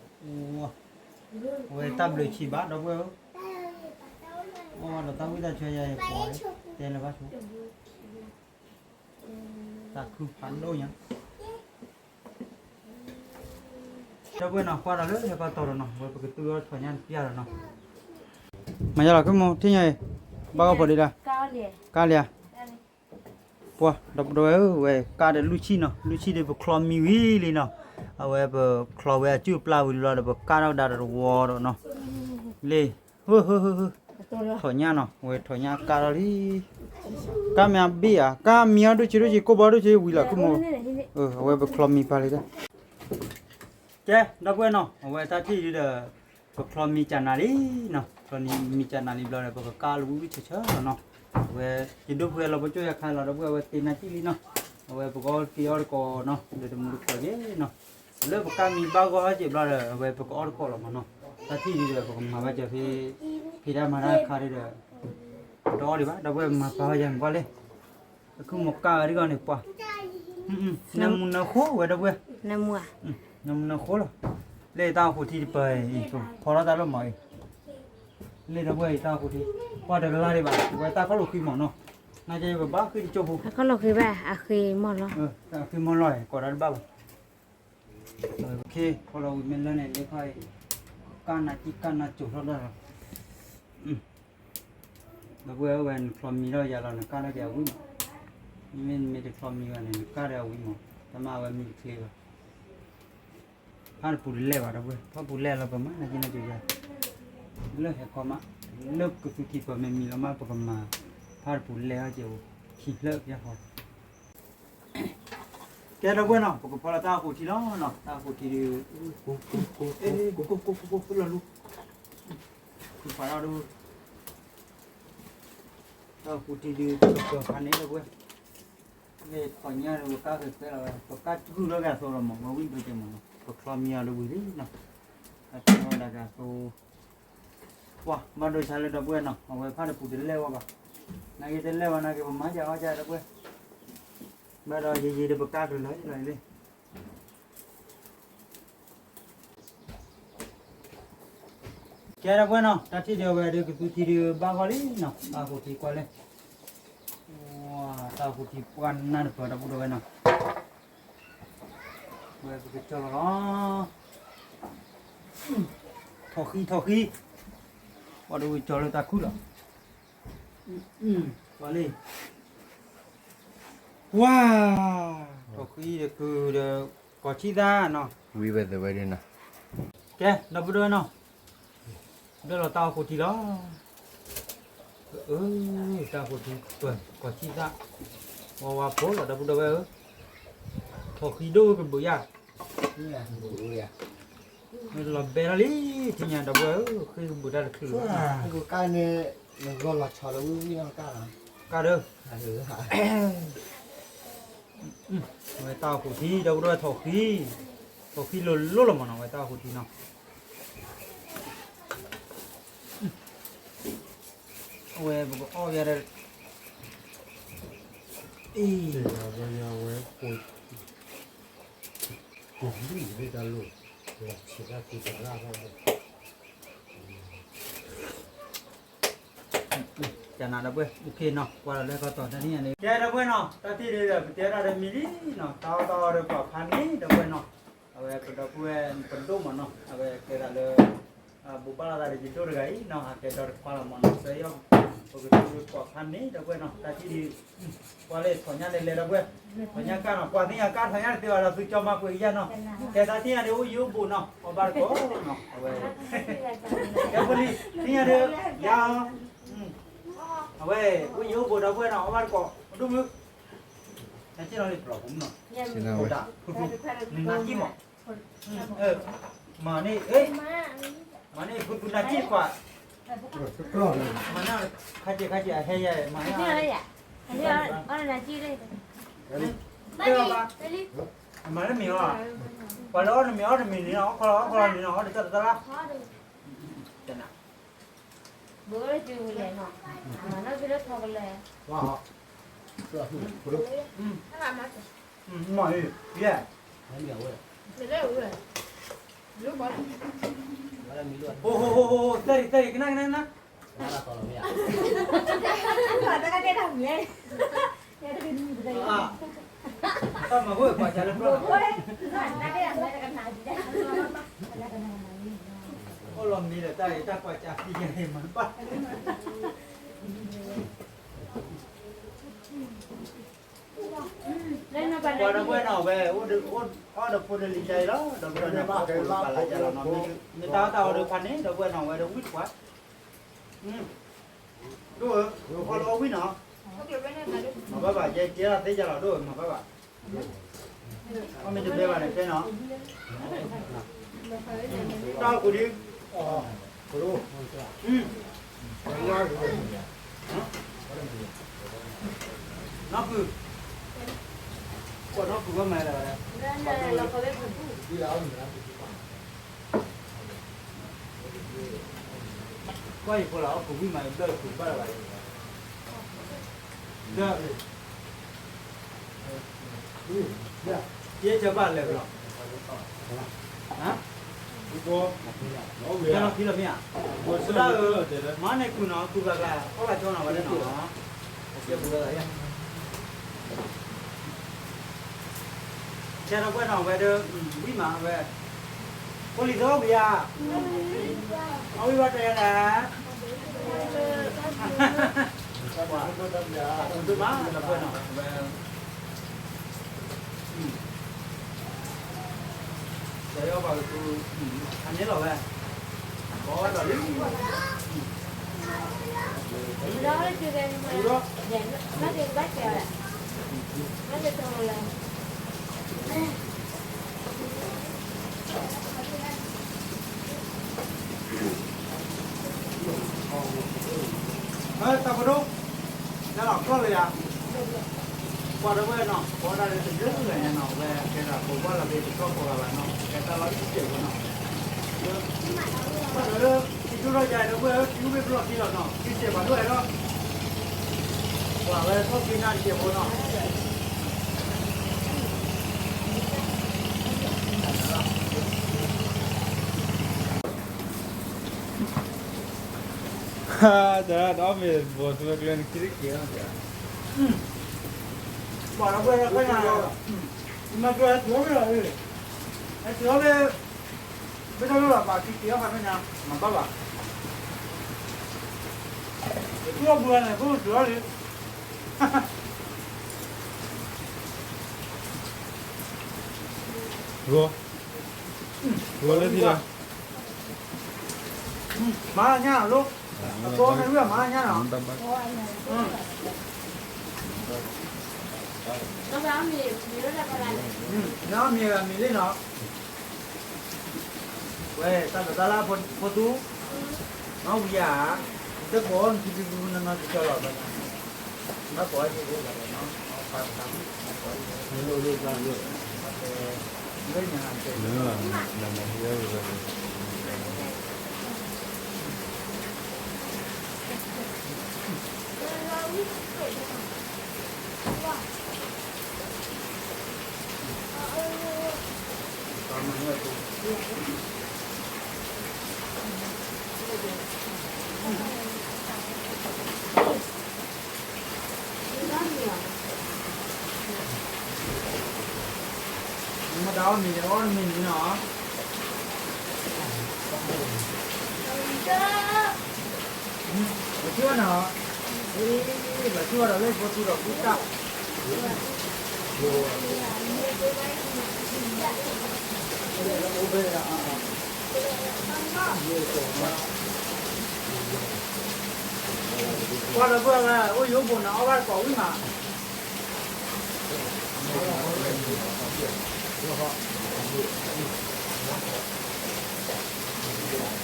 ဘၣ်, အဝဲတၢ်ဘျုးဆံးဘၣ် ဒီပုၢ်ဝဲၢ်ဧၢ, အီၣ်ဒီးတၢ်ဝံၣ်တၢ်ဆၢယၤယကွၢ်, တဲလၢၤဘၣ်ဆိ, တၢ်ခုဖးဒိၣ်ညါ ဒီပုၢ်ဝဲၢ်နီၤ ကွၢ်ဒီးလၢဟဲပာ်တီၤဒီးနီၤ ဝဲပကတူၢ်အီၣ်ထီၣ်ညါတပျၢ်ဒီးနီၤ, မၤယါလီၤ ခုမိၢ် ထံၣ်ညါအံၤ, ဘၣ်ဂီၢ်ဖိးဒံးဒၣ်, ကါလံဧါ, ပှၤ ဒီပုၢ်ဝဲၢ်ဧၢ ဝဲကါဒီးလွံၢ်ဆံၣ်နီၤ လွံၢ်ဆံၣ်ဒီးပချီမံဝံၤလံနီၤ, အဝဲပချီဝဲအစုၣ်ပျၢ်ဝံၤလီၤဒီး ပကၢ်ထီၣ်ကဒါဒီးတဝီဒီးနီၤ, လံ ထီၣ်ညါနီၤ အဝဲထီၣ်ညါကါထီၣ်လံ, ကါမ့ၢ်အဘ့ၣ်ဧါ ကါမံအီၤဒိၣ်ဆံးဒိၣ်ဆံး ကိၢ်ဘီဒိၣ်ဆံးဝံၤလီၤ ခုမိၢ်, အဝဲပချီမံပာ်လံတၢ်, ကဲ ဒီပုၢ်ဝဲၢ်နီၤ အဝဲတၢ်ထံၣ်ဒုဒီး ပချီမံကနၤလံနီၤ ချီမံကနၤလံဘျီဒီး ပကကါလၢဝံၣ်ဝံၣ်ဆၢဆၢလီၤနီၤ, အဝဲ ယဒိၣ်ဖုလီၤပကၠိယခါလီၤ ဒီပုၢ်ဝဲၢ် အဝဲတ့နၤထံၣ်လံနီၤ, အဝဲပကအီၣ်က့ၤအီၣ်တကိးနီၤ လၢတမူတကိးက့ၤနီၤ, လၢပကါမံဘၣ်ဂီၢ်ဟဲက့ၤဘျီဒီး အဝဲပကအီၣ်တကိးလီၤမးနီၤ, တၢ်ထံၣ်ဒုဒီး ပကမၤဘၣ်စၢၤဖဲ ဖံးတၢ်မၤတၢ်အခါဒုဒီး ပတအီၣ်ဒံးဘၣ် ဒီပုၢ်ဝဲၢ် မၤပာ်ဝဲယၤန့ၣ်ကွၢ်လံ, အခုမိၢ်ကါဝဲဒ်ဂီၢ်န့ၣ်ပှၤ, နၢမူနၢဃိဝဲဒီပုၢ်ဝဲၢ်, နၢမူနၢဃိလီၤ, လၢတၢ်အိၣ်ဃိထံတပၤအံၤ ဖီထီၣ်တၢ်လီၢ်မးအံၤ, လၢဒီပုၢ်ဝဲၢ်အံၤတၢ်အိၣ်ဃိထံ, ပှၤတကလါဒံးဘၣ် ဝဲတၢ်ခီၣ်လိာ်ဃံမးနီၤ, နာ်က့ပဘၣ်ဃ့တကၠိဖိ, အခီၣ်လိာ်ဃံဘၣ် အဃ့မီၢ်လီၤ, အဃ့မီၢ်လီၤ ကိးတၢ်တဘၣ်ဘၣ် ခီလီၤဝံၤမ့ၢ်လၢန့ၣ် လၢခီအံၤ ကၢ်နၤကံၣ်ကၢ်နၤစိာ်ထီၣ်ဒၣ်လီၤ, ဒီပုၢ်ဝဲၢ် နချီမံထီၣ်ယၤလီၤ နကၢ်ထီၣ်က့ၤအဝံၣ်မး, မ့မ့ၢ်နမ့ၢ်တချီမံဘၣ်န့ၣ် နကၢ်ဒီးအဝံၣ်မး, တၢ်မၤဝဲမံတချ့ဘၣ်, ဖၣ်တပူၤတလဲၢ်ဘၣ် ဒီပုၢ်ဝဲၢ် ဖၣ်ပူၤလဲၢ်လီၤ ပမၤနၤကံၣ်နၤစိာ်ယၤ, လၢဟဲခီမး, လၢကသူခံပၢၢ်မ့ၢ်မံလီၤမး ပကမၤ ဖၣ်တပူၤလဲၢ်ဟဲက့ၤအိၣ် ခံဖျၢၣ်ပျၢ်ဃီ ကဲ ဒီပုၢ်ဝဲၢ်နီၤ ပကဖီလီၤတၢ်အိၣ်ဃိထံလီၤနီၤ တၢ်အိၣ်ဃိထံဒုး, ကိကိကိကိကိလီၤလူ, ဖီလီၤဒုး, တၢ်အိၣ်ဃိထံဒုး ပကဖီဖးန့ၣ် ဒီပုၢ်ဝဲၢ်, မ့ၢ်ထီၣ်ညါဒီး ပကါဃဲၤဃဲၤလီၤဝဲ ပကါတကုၢ်ထီၣ်က့ၤအသိးလီၤမး ဝဲဝံၣ်ပကဲမးနီၤ ပချီမံအီၤဒီးဝံၤလံနီၤ, အထီၣ်ဒၣ်က့ၤအသိး ပှၤဘၣ်ဒိဆါလၢ ဒီပုၢ်ဝဲၢ်နီၤ အဝဲဖၣ်တပူၤတလဲၢ်ဝဲဘၣ်, နာ်က့တလဲၢ်ဝဲ နာ်က့ ပမၤကၢ်အီၣ်ကၢ် ဒီပုၢ်ဝဲၢ်, ဘၣ်ဒီးယံာ်ယံာ်ဒီးပကါကလုၢ်လီၤလံ, ကဲဒီပုၢ်ဝဲၢ်နီၤ, တၢ်ထံၣ်ဒံးအဝဲဒုးကသူထံဒုးဘၣ်ဂီၢ်လံနီၤ, တၢ်အိၣ်ဖှိၣ်ထံကွၢ်လၢ, တၢ်အိၣ်ဖှိၣ်ထံပှၢ်နၢ်တပၢၤဒီပုၢ်ဒီဝဲၢ်နီၤ, ဝဲပကကၠီလီၤလီၤ, ထီၣ်ဃံထီၣ်ဃံ, ပှၤဒုးကၠီလၢတၢ်ခုၣ်လီၤ, ပှၤလံ, ဝါ, ထီၣ်ဃံဒီးကုဒီး, ကီၢ်ဆံၣ်သၣ်နီၤ, ဝံၤဝဲသဝဲဒၣ်နီၤ, ကဲဒီပုၢ်ဒီဝဲၢ်နီၤ, ဒၢလီၤတၢ်အိၣ်ဖှိၣ်ထံလီၤ, အၢ, တၢ်အိၣ်ဖှိၣ်ထံပၢၤကီၢ်ဆံၣ်သၣ်, ဝါဝါဖိလီၤဒီပုၢ်ဒီဝဲၢ်ဧၢ, ထီၣ်ဃံဒိၣ်ကဘုးယါ, လီၤဘဲထီၣ်လံ, ထံၣ်ညါဒီပုၢ်ဝဲၢ်ဧၢ, ဃ့ကဘုးတၢ်တချုးလီၤ, ကါန့ၣ်, နဂီၢ်လီၤဆီလီၤဝံၤဝံၤနီၤကါလီၤ, ကါဒီး အဝဲတၢ်အိၣ်ဖှိၣ်ထံ ဒီပုၢ်ဒီဝဲၢ်ထီၣ်ဃံ, ထီၣ်ဃံလိၤလိၤလီၤမးနီၤ အဝဲတၢ်အိၣ်ဖှိၣ်ထံနီၤ, အဝဲပကအီၣ်ယါဒီး, အံၤ, တၢ်လၢ ကနၤဒီပုၢ်ဝဲၢ် အိၣ်ခ့နီၤ ကွၢ်လီၤလၢကီၢ်တီၤတနံၣ်ညါန့ၣ် ကဲဒီပုၢ်ဝဲၢ်နီၤ တၢ်ထံၣ်ဒ်ဒီး ပတဲဒၣ်ဒီးမံၤလံနီၤ တၢ်အီၣ်တၢ်အီဒီးကွၢ်ဖးန့ၣ် ဒီပုၢ်ဝဲၢ်နီၤ အဝဲပဒီပုၢ်ဝဲၢ်ပဒိၣ်မးနီၤ အဝဲကဲဒၣ်လၢ ဘိးဘၣ်လီၤသးဒီးယဒိၣ်တဂၤအံၤနီၤ အကဲဒီတခွါလီၤမးနီၤ စၢၤအီၣ် ပကသူကွၢ်ဖးန့ၣ် ဒီပုၢ်ဝဲၢ်နီၤ တၢ်ထံၣ်ဒ် ကွၢ်လၢထီၣ်ညါလဲၤလဲၤဒီပုၢ်ဝဲၢ် ထီၣ်ညါကၢ်နီၤ ကွၢ်သ့ၣ်ညါကၢ်ထီၣ်ညါတသ့ဘၣ်ဒီး သုကၠီမၤပှဲၤကယါနီၤ ကဲတၢ်ထံၣ်ညါဒ်အိၣ်ယံၤအိၣ်ဘူးနီၤ အီၣ်ဘၣ်တကိးနီၤ အဝဲ ကဲဖိလံၤ ထံၣ်ညါဒ် ယၤ အဝဲ အိၣ်ယံၤအိၣ်ဘူး ဒီပုၢ်ဝဲၢ်နီၤ အီၣ်ဘၣ်တကိး ဒိၣ်မုၣ် နက့ၢ်နီၤလံပျီၢ်ပူၤနီၤ နနၤက့ၢ်မး မၤန့ၣ် မၤန့ၣ် ဖုဖုနၤက့ၢ်ခွါ မၤန့ၣ် ခါက့ၤခါက့ၤအဟဲယၤ မၤန့ၣ် မၤလၢမ့ၤအီၤ ပှၤလၢအီၣ်တမ့ၤအီၣ်တမ့ၤန့ၣ်နီၤ အီၣ်ခီလီၤအီၣ်ခီလီၤန့ၣ်နီၤ အီၣ်တတၢ်တတၢ်လၢ် တနၤ ဘိလၢကလဲၤနီၤ မၤနီၣ်ဖဲလၢထီကလဲၤ မ့ၢ်အံၤ ယဲ ဟိဟိဟိဟိ သၢၣ်ရံၣ်သၢၣ်ရံၣ် ကနၣ်ကနၣ်ကနၣ် တၢ်မၤဝဲကွၢ်စၢ်လၢပျီ အိၣ်လီၤမံဒီးတၢ်အံၤ တၢ်ကွၢ်စၢ်ဖံးညါန့ၣ်မၤဘၣ် ပှၤဒီပုၢ်ဝဲၢ်နီၤ အဝဲ အီၣ်ဒီးဖိဒီးလံၤယါအံၤလီၤ ဒီပုၢ်ဝဲၢ်နီၤ ပှၤလၢယါလီၤနီၤ မ့ၢ်တၢ်အီၣ်တၢ်အီဒီးဖးန့ၣ် ဒီပုၢ်ဝဲၢ်နီၤ အဝဲဒီးဝံၣ်တပှၢ် ဒိၣ်ဧၢ အီၣ်လၢအီၣ်ဝံၣ်နီၤ မၤဘၣ်ဘၣ် ယဲကဲထီၣ်သ့ယါလီၤ ဒိၣ်ဧၢ မၤဘၣ်ဘၣ် အီၣ်မ့ၢ်တဘဲဘၣ်န့ၣ် တဲနီၤ တၢ်အိၣ်ကူးဒံး နီၢ်ကုၢ် ကွၢ်နီၢ်ကုၢ်ဘၣ်မၤလဲၣ် ကွၢ်ယဖိလၢအီၣ်ကူးဝံၣ်မး ဘျၢၣ်ကူးဘၣ်လၢၤဘၣ် ဒီး ယဲၢ်ကၢဘၣ်လဲၤဘျီ ဟါ ကဲလီၤခံလီၤမ့ၢ်ဧါ တၢ်အၢ မၤန့ၢ်ကုၢ်နီၤ ကုၢ်ဘျီဘျီ အီၣ်ဘၣ်ကၠီနီၤ ဝဲဒၣ်နီၤ ကဲဒီပုၢ်ဝဲၢ်နီၤ ဝဲဒီး ဝံၣ်မးဝဲ ဖိလံၤသၢအီၣ်ဝံၤဧါ အီၣ်ဝံၤဘၣ်တၢ်ယါလဲၣ် ပှၤ ဒိၣ်မး ဒီပုၢ်ဝဲၢ်နီၤ ဝဲ ကဲအီၣ်ဘၣ်ကသူ အန့ၣ်လီၤဝဲ ဘီဝဲဒီးလံ တၢ်ပဒိၣ် တၢ်လီၤကျီၢ်လၢယၤ ကွၢ်ဒီပုၢ်ဝဲၢ်နီၤ ပဝဲဒၣ်လၢတဘျုးလၢညါနီၤ ဝဲကဲဒၣ်ပဝဲလၢဘ့ၣ်တကီၢ်ပဂၤဘၣ်နီၤ ကဲတၢ်လီၤတံၢ်စဲးဖိနီၤ ကွၢ်ဒီးလၢ စံးဒိၣ်ထီၣ်ယၤဒီပုၢ်ဝဲၢ် စံးဒိၣ်မ့ၢ်ပလီၢ်ခံလီၤနီၤ တံၢ်စဲးပှၤဒိၣ်ဝဲဒီး ပှၤဝဲထီၣ်က့ၤနၢ်တစဲးဖိနီၤ တၢ်ပဒိၣ် တၢ်လီၤကျီၢ်လၢယၤ ကွၢ်ဒီပုၢ်ဝဲၢ်နီၤ ဝဲ ကဲဒၣ်ပဝဲလၢဘ့ၣ်တကီၢ်ပဂၤဘၣ်နီၤ ကဲတၢ်လီၤတံၢ်စဲးဖိနီၤ ကွၢ်ဒီပုၢ်ဝဲၢ်နီၤ ဝဲ တၢ်တအီၣ်မ့ၤဘီသူဝဲကျဲနခံတက့ၢ်, ဘၣ်ဒီးဘၣ်ဒီးခါညါ, မၤကျဲတုၤအီၣ်မ့ၤလီၤ, အဲတုၤအီၣ်မ့ၤ, မ့ၢ်တၢ်လီၢ်လီၤဘၣ်ခံက့ၤအီၣ်ခါမ့ၢ်ညါ, မၤဘၣ်ဘၣ်, ယသူၣ်အီၣ်ဘှံးဝဲန့ၣ် ဖိတုၤအီၣ်လံ, ဂီၤ, ဂီၤလၢထံလီၤ. မၤညါလီၤ, အသိမ့ၢ်ဝံၤမၤညါလီၤ, နမ့ၢ်ဂၤမ့ၢ်လံနီၤ, ဝဲ တၢ်ဒိးတၢ်လၢဖိသူ, နီၢ်ဝံၤဧါ, နတကိးနထံဖံဖုနီၢ်နီၢ်ကကၠီလီၤ, ဘၣ်ကိးအီၤယ့ၣ်, မ့ၢ်တၢ်အီၣ်မ့ၤန့ၣ် အီၣ်တမံၤမံၤနီၤ, ဘၣ်ဆူၣ်နီၤ, ဘၣ်ဆူၣ်ဒီးလၢဖိသူဒီးကူတၢ် ကွၢ်လၢပှၤဝဲ အိၣ်ယိဖိန့ၣ် အီၣ်ဘၣ်တကိးဝံၤ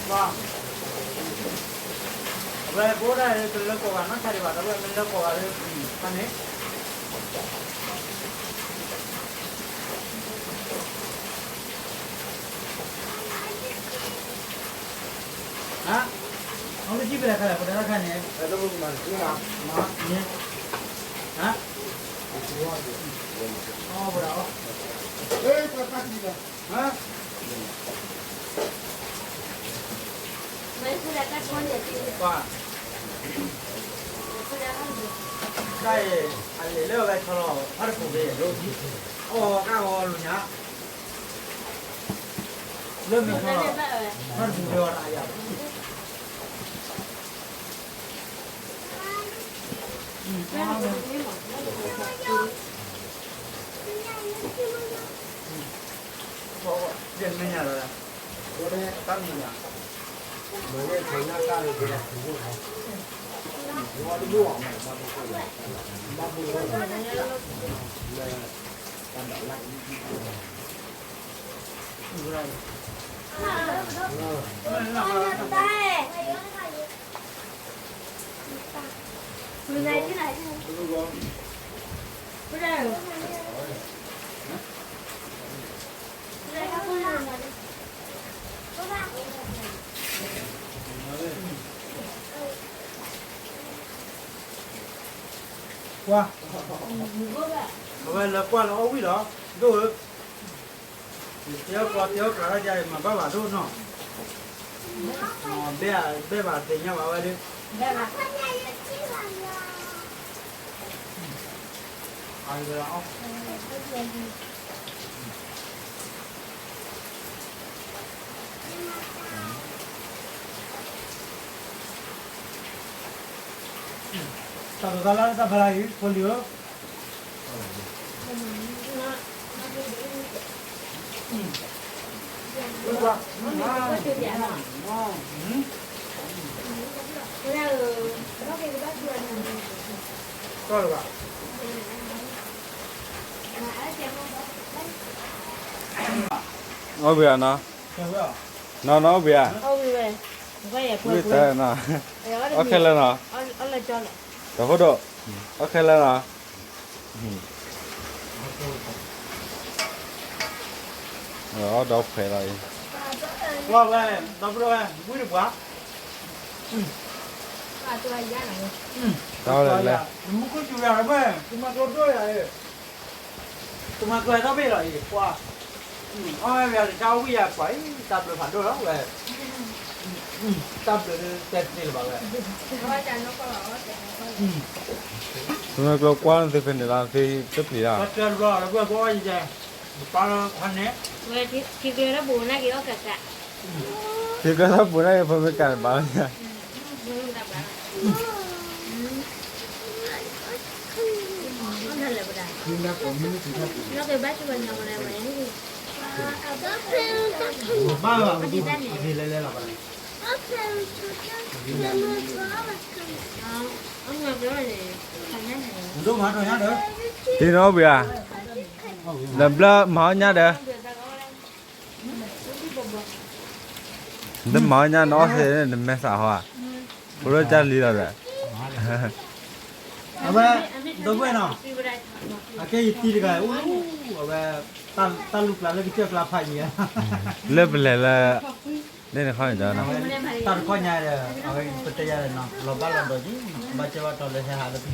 မး, အဝဲပအိၣ်ဒၣ်တလၢကိးဂၤနီတခါဒံးဘၣ်, ဒီးဝဲမ့ၢ်လၢကိးဂၤလၢ ခါန့ၣ် ဟါ, အဝဲကံၣ်ပလဲၤခါလဲၣ် ပတၢ်ခါန့ၣ်, ဟါ, အီၣ်ဝဲဒၣ်အီၣ်, ဟါ, တၢ်အံၤ အလဲၤလၢအဝဲဆီလီၤ ဖးတပူၤဘ့ၣ်, အီၣ်ကၢ်ဂီၤလိာ်ညါ လၢမ့ၢ်ဆီလီၤ ဖးတပူၤဘ့ၣ်အီၤတၢ်ယၤ, ယမဲာ်ညါလီၤ, တၢ်မဲာ်ညါ, ကွၢ်, အဝဲလၢကွၢ်လၢအီၣ်ဝံၣ်လီၤ, ဒိၣ်ဧၢ, တဲအီၣ်ကီတဲအီၣ်ကျါဒ်အံၤ မၤဘၣ်ဘၣ်ဒိၣ်နီၤ, ဘဲဘၣ်သ့ၣ်ညါဘၣ်ဝဲဒၣ်, အဝဲ တၢ်ဒိးတၢ်လၢတၢ်ဖီလာ်အံၤ ဖိလံၤဧၢ, အီၣ်ဘှံးဧါနီၤ, နီၤနီၤအီၣ်ဘှံးဧါ, ဝံၣ်တၢ်နီၤ, အီၣ်ခဲလၢာ်နီၤ, တၢ်ဖိဒိၣ်, အီၣ်ခဲလၢာ်နီၤ, အီၣ်ဒီးဖှဲးလီၤအံၤ, ဝဲ, ဒီပုၢ်ဝဲၢ် ဝံၣ်တပှၢ်, တၢ်လဲၣ်လဲၣ်, မူခိၣ်စူၤယၤဝဲ, ကမၤကျိဒိၣ်ယၤအံၤ, ကမၤကျိတၢ်ဘ့ၣ်လီၤအံၤ, ပှၤ, အီၣ်ဝဲတၢ်အီၣ်ဝံၣ်ယၤပှၤအံၤ တၢ်ဘျုးဖးဒိၣ်လီၤဝဲ, တၢ်ဘျုးတဲတသ့လၢၤဘၣ်ဝဲ, မ့ၢ်ကျိကွၢ်နသုဖဲန့ၣ်လီၤ သုတပျံၤလီၤ, ထံကျဲတၢ်ပူၤန့ၣ်က့ၤအီၣ်ကးကး, ထံကျဲတၢ်ပူၤန့ၣ်က့ၤ ဖိမ့ၢ်ကးန့ၣ်ဘၣ်လီၤညါ တံၤနီဘၣ်ဧါ, ဒီးဘျၢမၤအီၣ်ညၣ်ဒီး, တမၤအီၣ်ညၣ်နီၢ်သ့ၣ် နမဲာ်သးဟီဧါ, ဖိလၢတၢ်လံလီၤဒီး, အဝဲ, ဒီပုၢ်ဝဲၢ်နီၤ, အကဲယတံၤတဂၤအိၣ်လၢ, အဝဲ, တၢ်လူၢ်ကျါလၢကစၢၢ်ကျါဖးယံၤဧါ, လၢပလဲၤလၢ, န့ၣ်တခီန့ၣ်ဒီး, တၢ်တခီညါဒီး အဝဲပတဲယၤဒီးနီၤ လီၤဘၣ်လီၤဒီးက့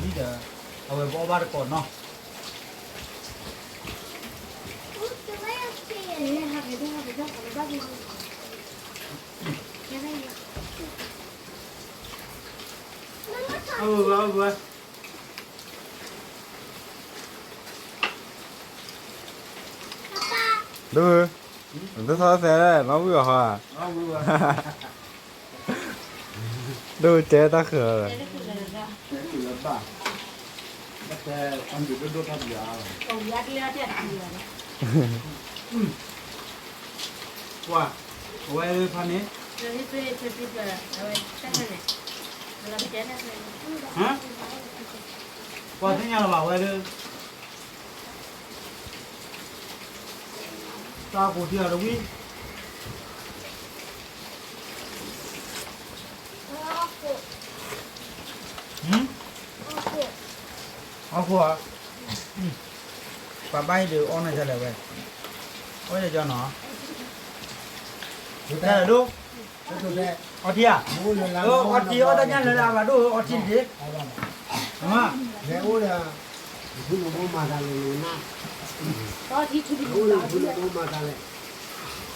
ၤ, ဘၣ်ကဲဘၣ်တီၤလၢဟဲဟးလၢပဟံၣ်ဒီး, အဝဲပအီၣ်ဘၣ်တကိးနီၤ ဒိၣ်, နတထီၣ်သဲလဲၣ် နီၢ်ဝံၣ်အီၤဟီဧါ, ဒိၣ်တဲတၢ်ဃၢၤလီၤ, ပှၤ, အဝဲဖးန့ၣ်, ပှၤသ့ၣ်ညါလၢၤဘၣ်ဝဲလၢ တၢ်ကိးထံအီၤတဝံၤ, အီၣ်ခိၣ်ဧါ, ပှၤဘၣ်ဟံၣ်ဒုးအီၣ်နၤဒ်လဲၣ်ဝဲ, အီၣ်ယကီနီၤ, ဒိၣ်, အီထံဧါ, အီထံအီၣ်တၢ်ညၣ်လၢအဘၣ်ဒိၣ်အီထံတက့ၢ်, မ့ၢ်အိၣ်ဒီး, မၤတၢ်လဲၣ်, နီၢ်ဝံၣ်အဒိၣ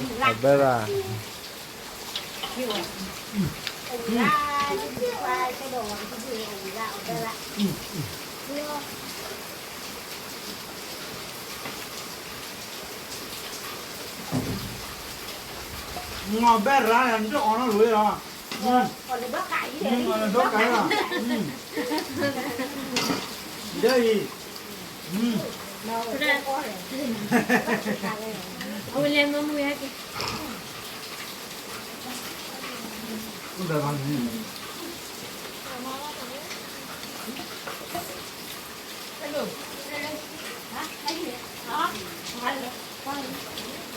်, အဘဲဒၣ် မ့ၢ်ဘဲရၤန့ၣ် နတအီၣ်နီတလီၤလီၤ, ဒီးအံၤ, အဝဲလဲၤမၤမူဝဲက့ၤ ဝံၣ်တပှၤ, ပှၤ, ပထီၣ်ပယၤလၢလူၤကံလိ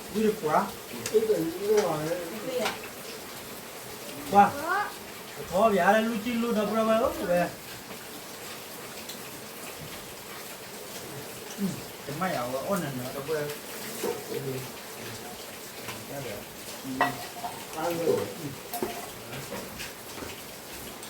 ဒီပုၢ်ဝဲၢ်အိၣ်ဝဲ, တမ့ၢ်ယၤဝဲအီၣ်နၤနၤဒီပုၢ်ဝဲၢ် လ့တၢ်ဒိးတၢ်လၢ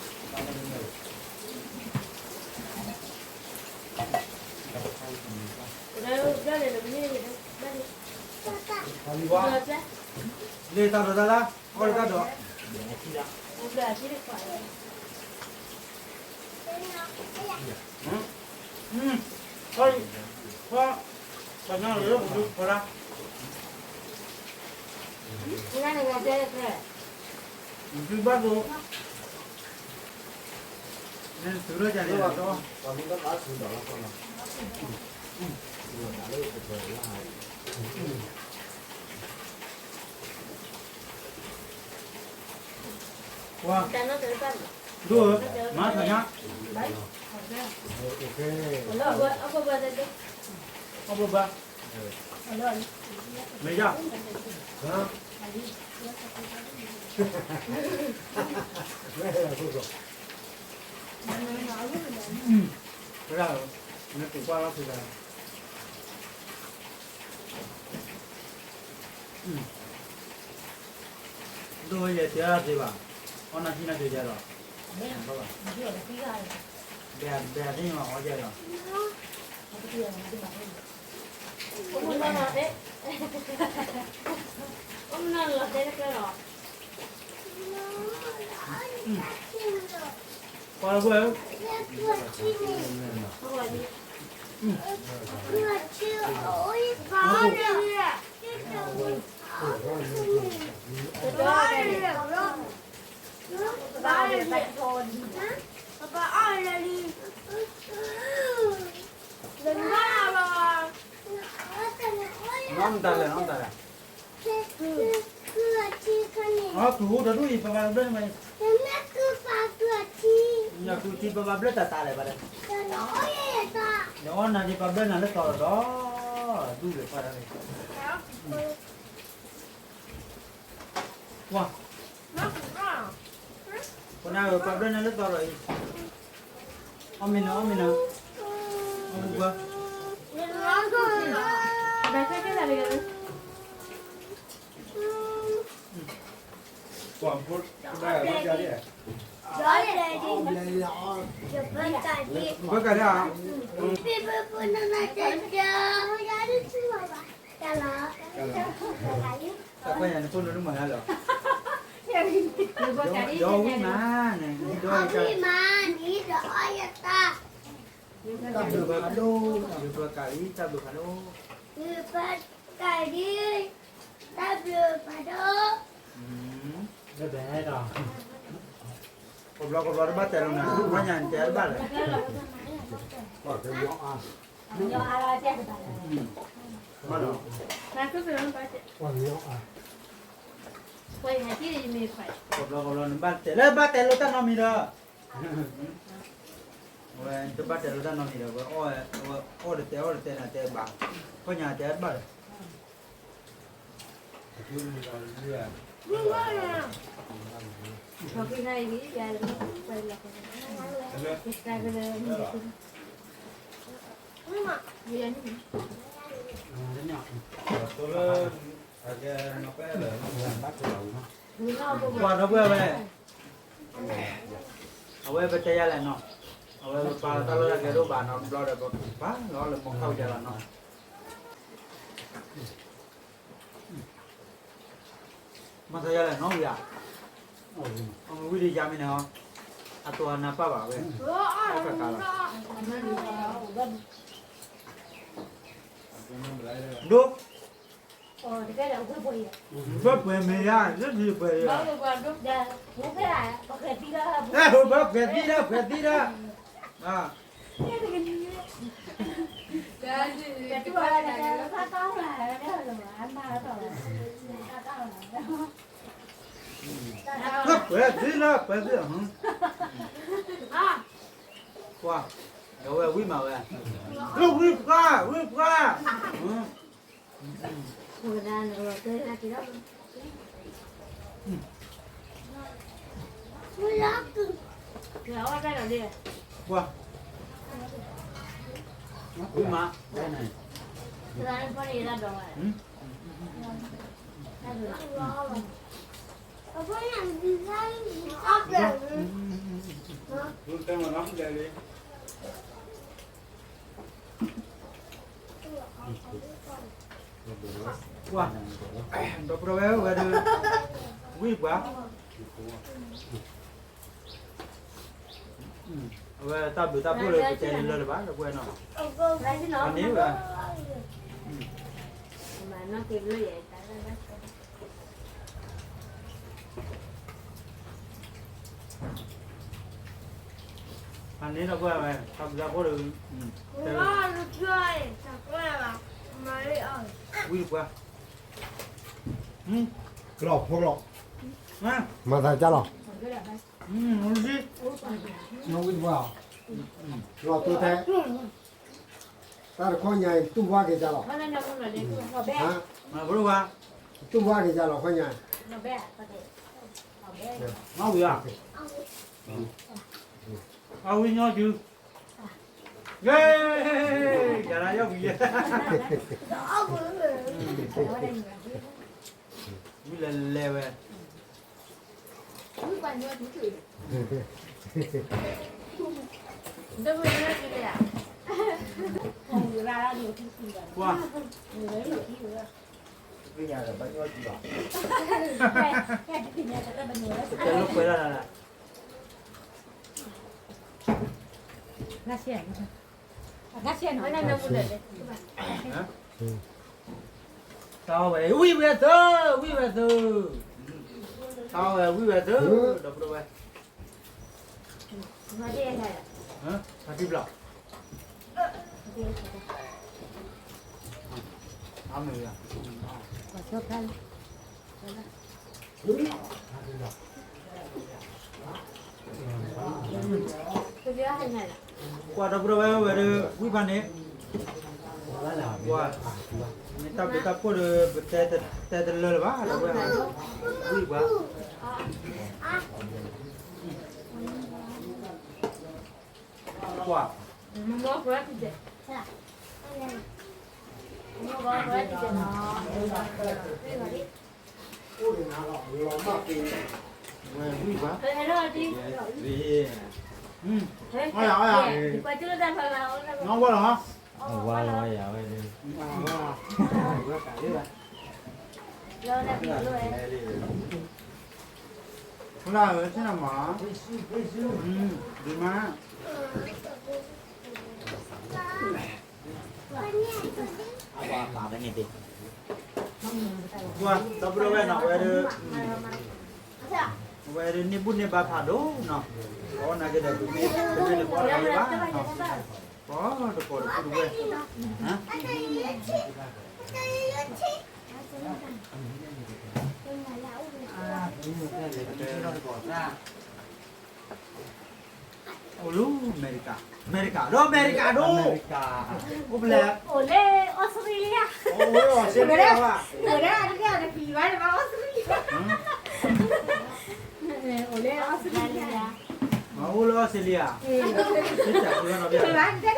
အီၣ်တၢ်ဒိး, ပှၤ, ပှၤ, ပှၤ, ဘၣ်သိ, သုးလၢကန့ၣ်, ပှၤ, ဒိၣ်ဧၢ, မၤထီၣ်ညါ, အီၣ်ဘၣ်ဘၣ်, မ့ၢ်ယါ, နတူၢ်ကွၢ်လီၤသုးတၢ် ဒိၣ်ဝဲယဲၢ်တဲအီၤတသ့ဘၣ်, အီၣ်နၤထံနၤက့ၤယဲၢ်လီၤ, ဘဲဘဲသ့ၣ်ညါအီၣ်ယဲၢ်လီၤ, အိၣ်မနီၤလီၤတဲ, အိၣ်မနီၤလီၤတဲတကျၢၤလီၤ. ပှၤလၢပှဲၤ, ပဘၣ်အီၣ်လၢလံ, နီၢ်မတၤလဲၣ်, နီၢ်မတၤလဲၣ်, အီၣ်ကုၢ်ဟူတဒူၣ်အံၤ ပဘၣ်ဘျၢန့ၣ်မး, ကုၢ်ထံပဘၣ်ဘျၢတၢ်တၢ်လဲၣ်ဘၣ်ဒီး, ဒီးအီၣ်နၤဒ်ပဘျၢနၤလၢသီဒီး, ဒူၣ်လဲၣ်ပှၤဒၣ်န့ၣ်, ပှၤ, ပနၢ်ပဘျၢနၤလၢသီဒီးအံၤ, အီၣ်မ့ၢ်နၤ အီၣ်မ့ၢ်နၤ, အီၣ်မ့ၢ်ပှၤ, ဘၢကးဒၣ်, တၢ်ခွဲးညါန့ၣ် ဖိနုာ်မၤဟါလီၤ, ဒီးဝံၣ်မးန့ၣ်, ဒီးဝံၣ်မးန့ၣ်ဒီးအီၣ်ယတၢ်, တၢ်ဘျုးဖးဒိၣ်, တၢ်ဘျုးဖးဒိၣ်, တၢ်ဘျုးဖးဒိၣ်, တၢ်ဘျုးဖးဒိၣ်, တဘျီကဘျီတဘၣ်တဲလီၤနၤ, ခွဲးညါန့ၣ်တဲတဘၣ်လဲၣ်, တဘျီကဘျီနဘၣ်တဲလၢဘၣ်တဲလိာ်တၢ်နီတမံၤဒီး, အဝဲတဘၣ်တဲလိာ်တၢ်နီတမံၤဒီး ဝဲအီၣ်တတဲအီၣ်တတဲနၤတဲဘၣ်, ခွဲးညါတဲတဘၣ်လဲၣ်. ပှၤဒီပုၢ်ဝဲၢ်, အဝဲပတဲယၤလဲၣ်နီၤ, အဝဲပပာ်လီၤတၢ်လီၢ်တၢ်ကျဲဒိၣ်ဘၣ်နီတဘျီဒီး ပပာ်လီၤလၢမီၤခီၣ်ကယၤလီၤနီၤ, မၤသးယၤလဲၣ်နီၤဝံၤဧါ, အမ့ၢ်ဝံၤဒီးယၤမ့ၢ်န့ၣ်ဟီ, အတိၢ်အနၢ်ပၢၢ်ဘၣ်ဝဲ, အကကၤလီၤ, ဒိ, ဘၢပှဲၤမ့ၢ်ယၤ, လၢဒ်ပှဲၤယၤ, အဲ ဘၢပှဲၤသံလၢပှဲၤသံလၢ, ပှဲၤသံလၢပှဲၤသံ, ပှၤ, ဒီးဝဲဝံၣ်မးဝဲ, လၢဝံၣ်ပှၤ, ဝံၣ်ပှၤ, ပှၤ, ဝံၣ်မး, ပှၤ, ဒီပုၢ်ဝဲၢ်ဝဲဒၣ်, ဝံၣ်ပှၤ, အဝဲတၢ်ဘျုးတၢ်ဖှိၣ်လၢပတဲလၢလၢတဘၣ် ဒီပုၢ်ဝဲၢ်နီၤ, န့ၣ်ဝဲ, အန့ၣ်ဒီပုၢ်ဝဲၢ်ဝဲ တၢ်ဘျုးတၢ်ဖှိၣ်ဒီး, ဝံၣ်ပှၤ, ကလီၤဖိလီၤ, မၤသးကၢ်လီၤ, ဝံၣ်ပှၤ, လီၤတိၢ်ထဲ, တၢ်တခီညါအံၤ တူၢ်ဘၣ်က့ၤကၢ်လီၤ, တူၢ်ဘၣ်က့ၤကၢ်လီၤ ခီညါ, မၤဝံၤဧါ, အဝံၤညီစု, ယၤ, ယၤဒၣ်ယီၢ်ဝံၤယဲ, ဝံၤလဲၤလဲၤဝဲ, ဒီပုၢ်ဝဲၢ်, ကွၢ်, တလိၣ်ကွဲးလၢ်လၢ်လၢ်, တၢ်ဝဲဝံၣ်ဝဲသု, ဝံၣ်ဝဲသု, တၢ်ဝဲဝံၣ်ဝဲသု, ဒီပုၢ်ဒီဝဲၢ်, ဖါတံၢ်ဘျီ, အမ့ၢ်, ကွၢ်ဒီပုၢ်ဒီဝဲၢ်ဝဲဒီး ဝံၣ်ဖးန့ၣ်, ကွၢ်, မ့ၢ်တၢ်ဘျုးတၢ်ဖှိၣ်ဒီး ပတဲတလၢလၢၤဘၣ် ဒီပုၢ်ဝဲၢ်, ဝံၣ်ပှၤ, ကွၢ်, ဝဲဝံၣ်ပှၤ, နီၢ်ဝဲလီၤ, ဝဲလီၤ, ဝဲလီၤ, ဝဲလီၤ, ဒ်မး ပှၤဒီပုၢ်ဒီဝဲၢ်နီၤ ဝဲဒၣ်, ဝဲဒၣ်န့ၢ်ဘူၣ်န့ၢ်ဘါဖးဒိၣ်နီၤ, ပှၤနာ်က့ဒီး ပမ့ၢ်တဘၣ်လၢၤဘၣ်နီၤ, ပှၤတကိးဒီပုၢ်ဒီဝဲၢ်, အိၣ်လၢအမဲရကၤ, အမဲရကၤ, ဒီးအမဲရကၤဒိၣ်, အိၣ်ဖဲလဲၣ်, အိၣ်လၢအီစထြ့လယါ, အိၣ်လၢအီစထြ့လယါ, အိၣ်လၢအီစထြ့လယါ, အိၣ်လၢအီစထြ့လယါ, တၢ်တပျံၤဝဲဒၣ်, အမဲရကၤ, အိၣ်လၢအီစထြ့လယါ, တၢ်တပျံၤဝဲဒၣ်, အိၣ်လၢအီစထြ့လယါ, ပမ့ၢ်စံးဝဲဒၣ် နတယါလဲၣ်, တၢ်မုၢ်, တၢ်မုၢ်လဲၣ်, အီစထြ့လယါ, ယဲတကိးလၢအီစထြ့လယါ, အီစထြ့လယါ, ကွၢ်, မ့ၢ်ယဲဘၣ်ဒီးအီၣ်တၢ်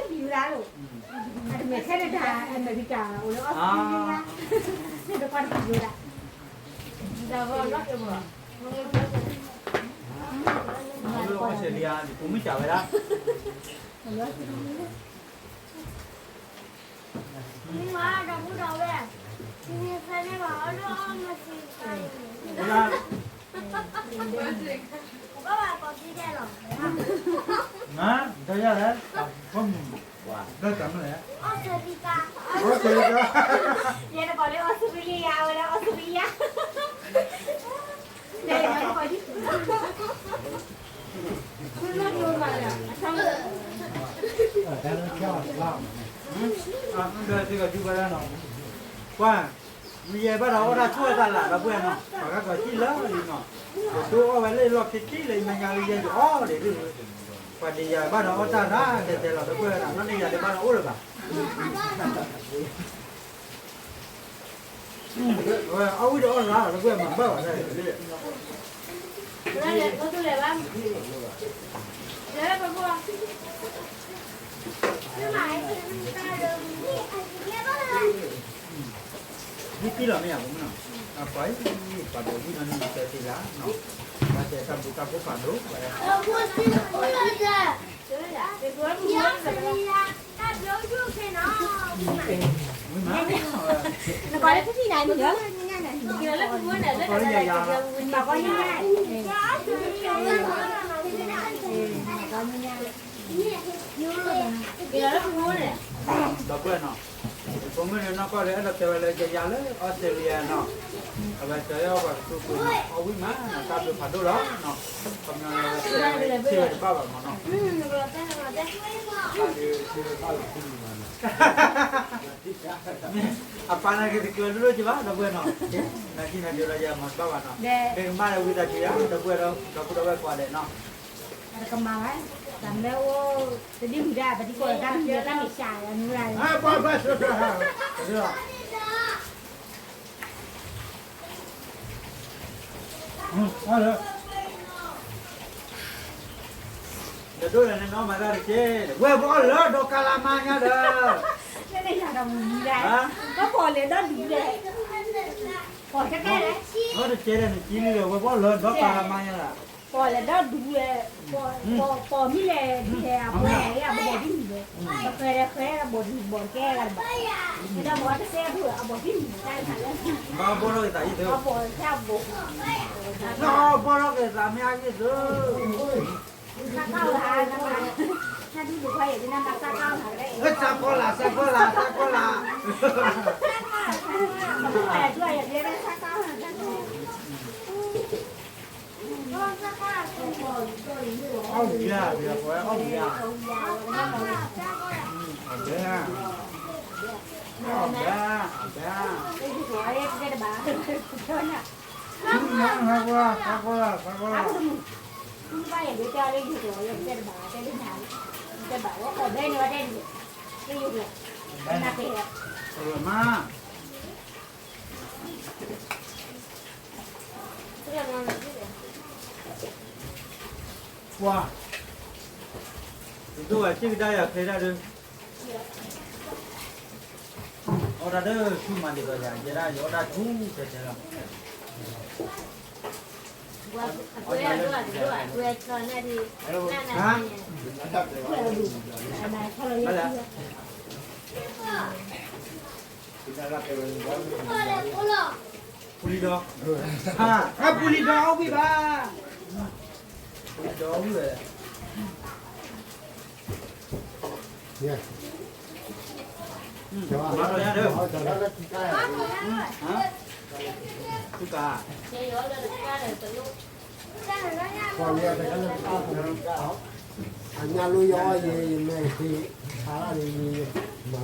ဆိၣ်အသးလၢ်ဒီပုၢ်ဝဲၢ်နီၤ, ပှၤကကီၤစံၣ်လၢလံနီၤ, ပှၤဒိၣ်အီၣ်ဝဲလၢလီၢ်ခံခံလၢယမဲာ်ညါလၢယဲယအီၣ်ဒံး, ပှၤဒံးယၤဘၣ်ဒီးအီၣ်တၢ်ရၣ်တဲတဲလီၤ ဒီပုၢ်ဝဲၢ်နီၤ, နီၢ်န့ၢ်ယၤဒံးဘၣ်ဒီးအိၣ်လၢၤဘၣ် အဝံၣ်ဒီးအီၣ်တရၣ်လီၤ ဒီပုၢ်ဝဲၢ်မၤဘၣ်ဝဲဒၣ်, ဒ်တံၢ်လီၤမ့ၢ်ဧါ ပမုၣ်နီၤ, အပှၤအံၤ ပှၤဒီးဝံၣ်နီၤန့ၣ် ကဲသ့လၢ်နီၤ, ဘၣ်တဲတၢ်ဘျုးတၢ်ဖှိၣ်ဖးဒိၣ်ဝဲဒၣ်, ဝံၣ်မး, နကွၢ်လၢထံထံၣ်နၤန့ၣ်လီၤ, နကွၢ်လၢထံထံၣ်နၤန့ၣ်လီၤ, နကွၢ်လၢထံထံၣ်နၤန့ၣ်လီၤ, နကွၢ်လၢထံထံၣ်နၤန့ၣ်လီၤ, နကွၢ်လၢထံထံၣ်နၤန့ၣ်လီၤ, ဒီပုၢ်ဝဲၢ်နီၤ, ပမုၢ်နၤနီၢ်ကီၢ်လၢအဲၣ်ဒိးတဲဝဲလၢယယၤလၢအီစထြ့လယါနီၤ, အဝဲတဲအီၣ်ပှၤကသူပှ့ၤနီၤ အီၣ်ဝံၣ်မးနီၤ တၢ်ဘျုးဖးဒိၣ်လီၤနီၤ, ခီပညီန့ၣ်ဝဲစံးဝဲတဘၣ်ဘၣ်မးနီၤ, အပၢ်နာ်က့ၤတကျၢၤလိၣ်လိၣ်က့ၤဘၣ် ဒီပုၢ်ဝဲၢ်နီၤ, နာ်က့ၤနာ်က့ၤဒီးယမၤတဘၣ်ဘၣ်နီၤ, မ့ၢ်ကမၣ်လၢဝံသးစူၤယၤ ဒီပုၢ်ဝဲၢ်ဒီး ဒီပုၢ်ဒီဝဲၢ်ကိးဂၤဒဲးနီၤ တကမၤဘၣ်, တၢ်မ့ၢ်အိၣ်, တဒ်မုၢ်ဒၣ် ပတံၤကိးတၢ်မုၢ်ဒၣ်တၢ်မ့ၢ်စှၤ မုၢ်ဒၣ်, ဒီးဒိၣ်လဲၣ်န့ၣ် နီၢ်မၤတၢ်တက့ၢ်, ဝဲၢ်ပအီၣ်လၢဒီးကါလါမါညါဒီး, ကီၢ်လဲၤဒီဒူၣ်လဲၣ်, ပှၤကဲလဲၣ်, တကဲလဲၣ်န့ၣ် ကံလံဒီး ဝဲၢ်ပအီၣ်လၢဒီးကါလါမါညါဒီး ပီၣ်လဲၤဒီဒူၣ်ဝဲ, ပီၣ်မ့ၢ်လဲၤဒ်လဲၣ် အဘီၣ်န့ၣ် အဘီၣ်ဒ်န့ၣ်လဲၣ်, ပဃဲၤဒီးဃဲၤ အဘီၣ်ဒ်ဘီၣ်ကဲဂၤတဘၣ်, ဒီးဘီၣ်တစဲးဖိ အဘီၣ်ဒ်န့ၣ်တၢ်တခါလၢ, ဘီၣ်ထီၣ်က့ၤသးအံၤသၢ, ဘီၣ်ထီၣ်က့ၤသးမ့ၢ်အဂ့ၢ်သၢ, စၢ်ကီလၤ, နဒူၣ်ဒူၣ်ခွါအံၤ နမၤစၢ်ကီလၤ, စၢ်ကီလၤ စၢ်ကီလၤ စၢ်ကီလၤ, စၢ်ကီလၤ, အီၣ်ဘျါ, အီၣ်ဘျါ, အီၣ်ဘျါ, အီၣ်ဘျါ, အီၣ်ဘျါ, စၢ်ကီလၤ, စၢ်ကီလၤ, စၢ်ကီလၤ, မါ ပှၤ, ယဒိၣ်ဝဲစ့ၢ်ကဒါယၤချ့ဒၣ်ဒု, အီၣ်တၢ်ဒၢဆူမၤဒ်သိးယၤ ယဲဒၣ်ယအီၣ်တၢ်ဆူတဲတဲလီၤ, ပူၤလံဒီး, ပူၤလံဒီးအီၣ်ဝံၣ်ဘၣ်, ပူၤလံဒီးအီၣ်ဝံၣ်ဝဲ, မၤဒီးညါဒီး, သုက, အညါလၢယအီၣ်ယဲ ယမဲာ်သ့,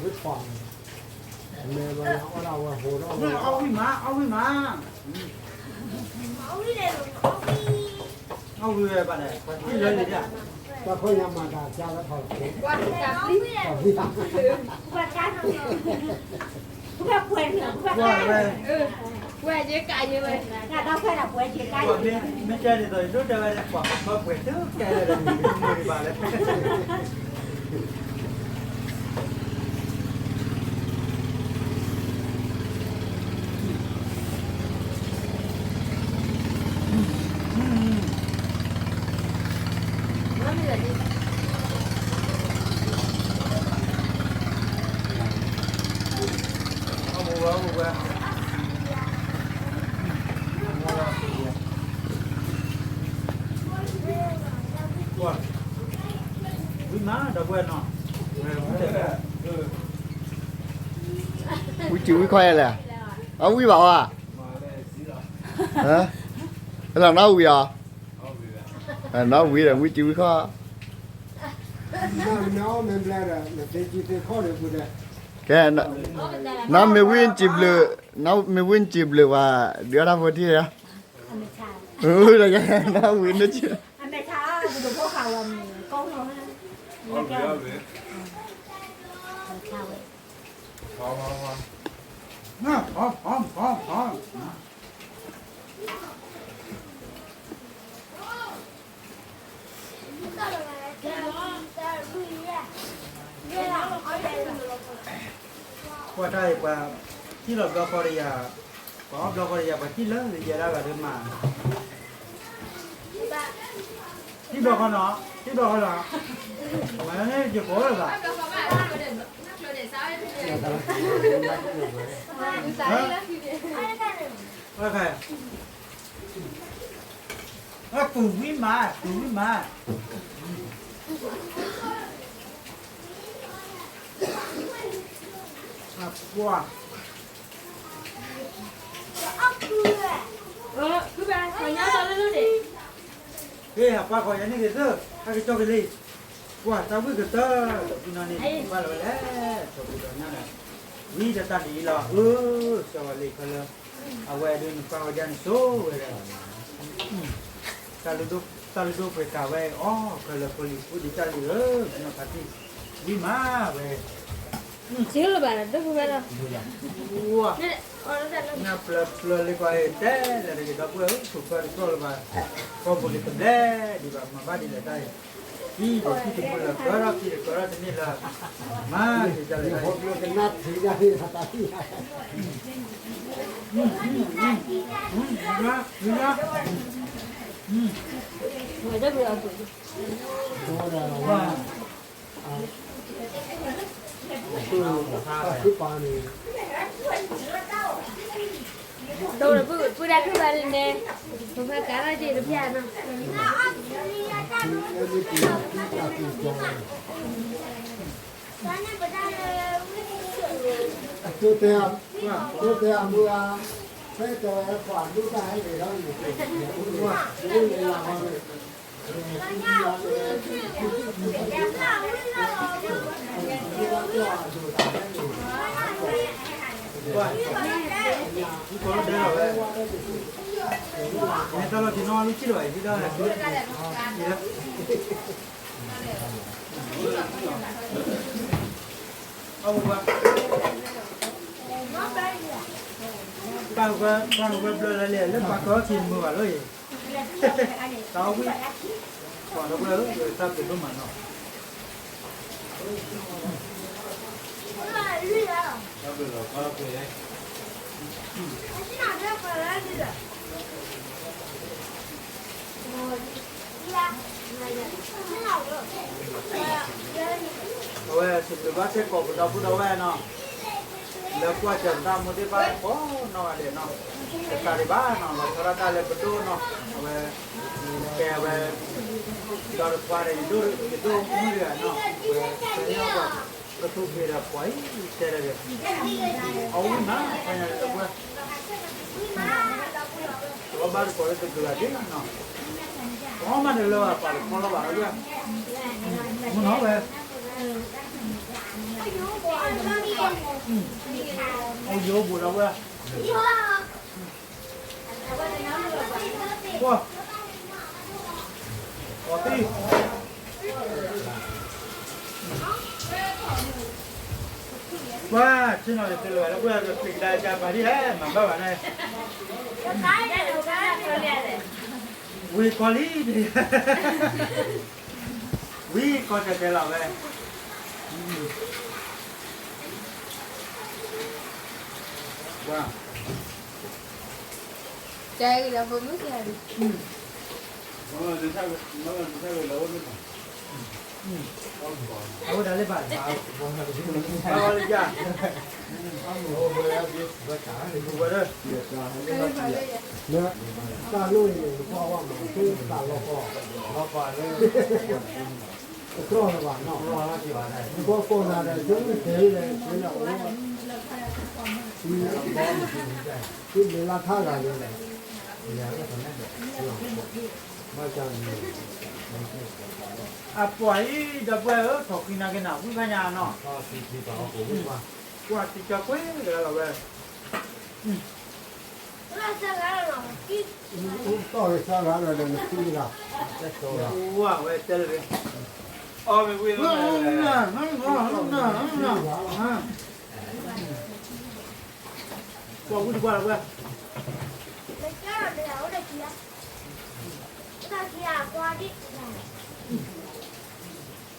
ဖးလၢန့ၣ် မၤလၢပှၤ, မဲာ်ဘၣ်ယအီၣ်ဒၣ်ဝဲဟိးဒီး, အီၣ်ဝံၣ်မး အီၣ်ဝံၣ်မး, အီၣ်ဝံၣ်ဝဲဘၣ်န့ၣ် ပှၤထံၣ်လၢလံၤဒၣ်, တၢ်ခိၣ်ညါမၤတၢ်ကါလၢထီၣ်လီၤ, ပှၤ, ပှၤ, ပှၤ, မ့ၢ်တဲဒ်သိး ယဒိၣ်တဲဝဲဒၣ် ပှၤဘၣ်ပှဲၤတကဲလၢာ်ဒီး မုၢ်ဒံးဘၣ်လၢ ဝံစံးဝံခီယဲလဲၣ်, အဝံဘၣ်ဝဲ, လီၤနီၣ်ဝံၤအီၤ, နီၣ်ဝံၤဒီး ဝံစံးဝံခီ, ကဲ, နီၢ်မ့ၢ်ဝံစံးဘျုး, နီၢ်မ့ၢ်ဝံစံးဘျုးဝဲ, ဒုးအီၣ်တၢ်ဖိထံၣ်, နီၢ်ဝံၤန့ၣ်, ပှၤတၢ်အံၤပှၤ, ထံၣ်လီၤဘျီဃီဒီးယၤ, ပှၤအီၣ်ဘျီဃီဒီးယၤ ပှၤထံၣ်လၢယဲဒၣ်ဂၤဒ်မး, ထံၣ်ဘျီဃီနီၤ, ထံၣ်ဘျီဃီနီၤ, မၤန့ၢ်ယကိးလၢၤဘၣ်, ပုၢ်ဝံၣ်မး, ပုၢ်ဝံၣ်မး, အပှၤ, ဟ့ၣ် အပှၤဃီယၤန့ၣ်ဂ့ၤသၢ, ဟဲက့ၤကၠီက့ၤလံ, ပှၤတၢ်ဝံၣ်ကတၢၢ်, ဒီးဖုနီၢ်န့ၣ် ဘၣ်လီၤဝဲလဲၣ်, ဆိးပူၤဒီးညါဒီး, ဝံတၢ်တၢ်ဒ်အံၤလီၤ, အၢ, စီၤဝဲလံခဲလၢာ်, အဝဲဒုးနကွၢ်ဝဲဒၣ်န့ၣ်ဆိဝဲဒၣ် တၢ်လုၢ်ဒိၣ်ပှ့ၤကၤဝဲအီၤ ခဲလၢာ်ဖိလံၤဖိဒံးတၢ်လံဧၢ, ပနီၢ်ဖါတံၢ်, ဝံၢ်မးဝဲ, စံးလၢၤဘၣ်ဒီး ဒိၣ်ပှ့ၤဝဲလီၤ, နပျၢၤပျၢၤလၢပှၤအံၤတဲလဲၣ်တဂ့ၤ ဒီပုၢ်ဝဲၢ်ဧၢ, ခိၣ်ဖၢတကျီၢ်လၢၤဘၣ်, ကိးပူၤလံၤတဘျဲၣ်ဒံးဘၣ် မၤဘၣ်ဒ်လဲၣ်တၢ်အံၤ, ခံဒီးခံတမုာ်လၢၤ ကၢထီၣ်ခံဒီးကၢထီၣ်တန့ၢ်လၢၤ, မၤက့ၤဒ်လဲၣ်တၢ်အံၤ, ဝံၢ်မး, ဝံၢ်မး, ဝံၢ်မး, ဝဲဒၣ်ဘုအပူၤ ဒိၣ်ဒီးပုၢ်ဒါခုၣ်ဘၣ်န့ၣ် ပဖးကါထီၣ်က့ၤတဖျၢၣ်နီၤ အတဲတဲအမုၢ်အါ ဖဲတဲဝဲပှၤဒိၣ်တၢ်ဟဲက့ၤဒီးန့ၣ် ဒိၣ်န့ၣ်လၢ်ဝဲန့ၣ် မ့ၢ်တၢ်လီၤတံၢ်နီၣ်လူၤဆံၣ်လၢၤဘၣ် ဒ်ဒီး အဝဲ ပၢ်ဝဲ ပၢ်ဝဲဘျၢလၢလဲၣ် လၢပှၤကီၢ်ထံမုာ်ဘၣ်လီၤအံၤ တၢ်ဝံၣ် ပှၤဒီပုၢ်ဝဲၢ် တၢ်ပျဲဒိၣ်မးနီၤ အဝဲစံးဘျုးဘၣ်စ့ၢ်ကီးပဒီပုၢ်ဒီဝဲၢ်နီၤ လၢကွၢ်စၢၤပတၢ်မူသ့ၣ်တဖၣ်ကိးနီၢ်ဂၤဒဲးနီၤ တကးဒံးဘၣ်နီၤ လီၤဆီဒၣ်တၢ်လၢပဒိၣ်နီၤ အဝဲ ကဲဝဲ ဒီးတခွါဒီး ယဒိၣ်မုၣ်တဂၤနီၤ အဝဲ ကဲညီပှၤ ကသူၣ်ဖှံဒီးပှၤအံၤတဲတၢ်ဒီး အဝံၣ်မး ခါညါဒီးတပှၢ် တဘၣ်ဘၣ်တကိးလၢတဘျုးဂၤဒ်နီၤ အီၣ်မးတလၢဘၣ် ပှၤတခီလီၤဘၣ်လၢ မုၢ်နီၤဝဲ အိၣ်ယိာ်ဘူးဒီးဝဲ ပှၤ ပှၤသံ ပှၤ ဆ့ၣ်နီၤလၢသ့လၢၤဘၣ်လၢပှၤ ကသံၣ်ကဒါကပၤဒ်လဲၣ် မၤဘၣ်ဘၣ်န့ၣ် ဝံၤကီၢ်လံ ဝံၤကီၢ်တဲတဲလီၤဝဲ ပှၤ တဲဂ့ၤဒီးဖိမုၣ်စၢ်ဒံး အဝဲဒၣ်လၢဘၣ် ဘၣ်လၢယၤ ဝဲဒၣ် တၢ်လိၣ်အံၤန့ၣ် နကွၢ်ဝဲမး သုတၢ်လီၤကီၢ် လီၤကီၢ်လၢ တကြီၢ်လၢၤဘၣ်နီၤ နကွၢ်ကိးဂၤဒဲး သုမ့ၢ်တဲလဲၣ် သုလဲၤအိၣ် သုလဲၤလၢထါဂၤန့ၣ်လဲၣ် ဘၣ်ဆၣ်န့ၣ် အပှၤအံၤဒီပုၢ်ဝဲၢ်ဧၢ ထိၣ်ဃံနၤက့ၤနၤ ဝံၣ်ခါညါနီၤ ကွၢ်တံၤကၢကွ့ၢ်တဂၤလီၤဝဲ တီၢ်ဂ့ၤစါဂၤဒီးနထံၣ်ဂၤ ဝဲတဲလၢ အီၣ်မ့ၢ်ဝံၣ်လီၤ ကွၢ်ဝံၣ်တကွၢ်လီၤဝဲ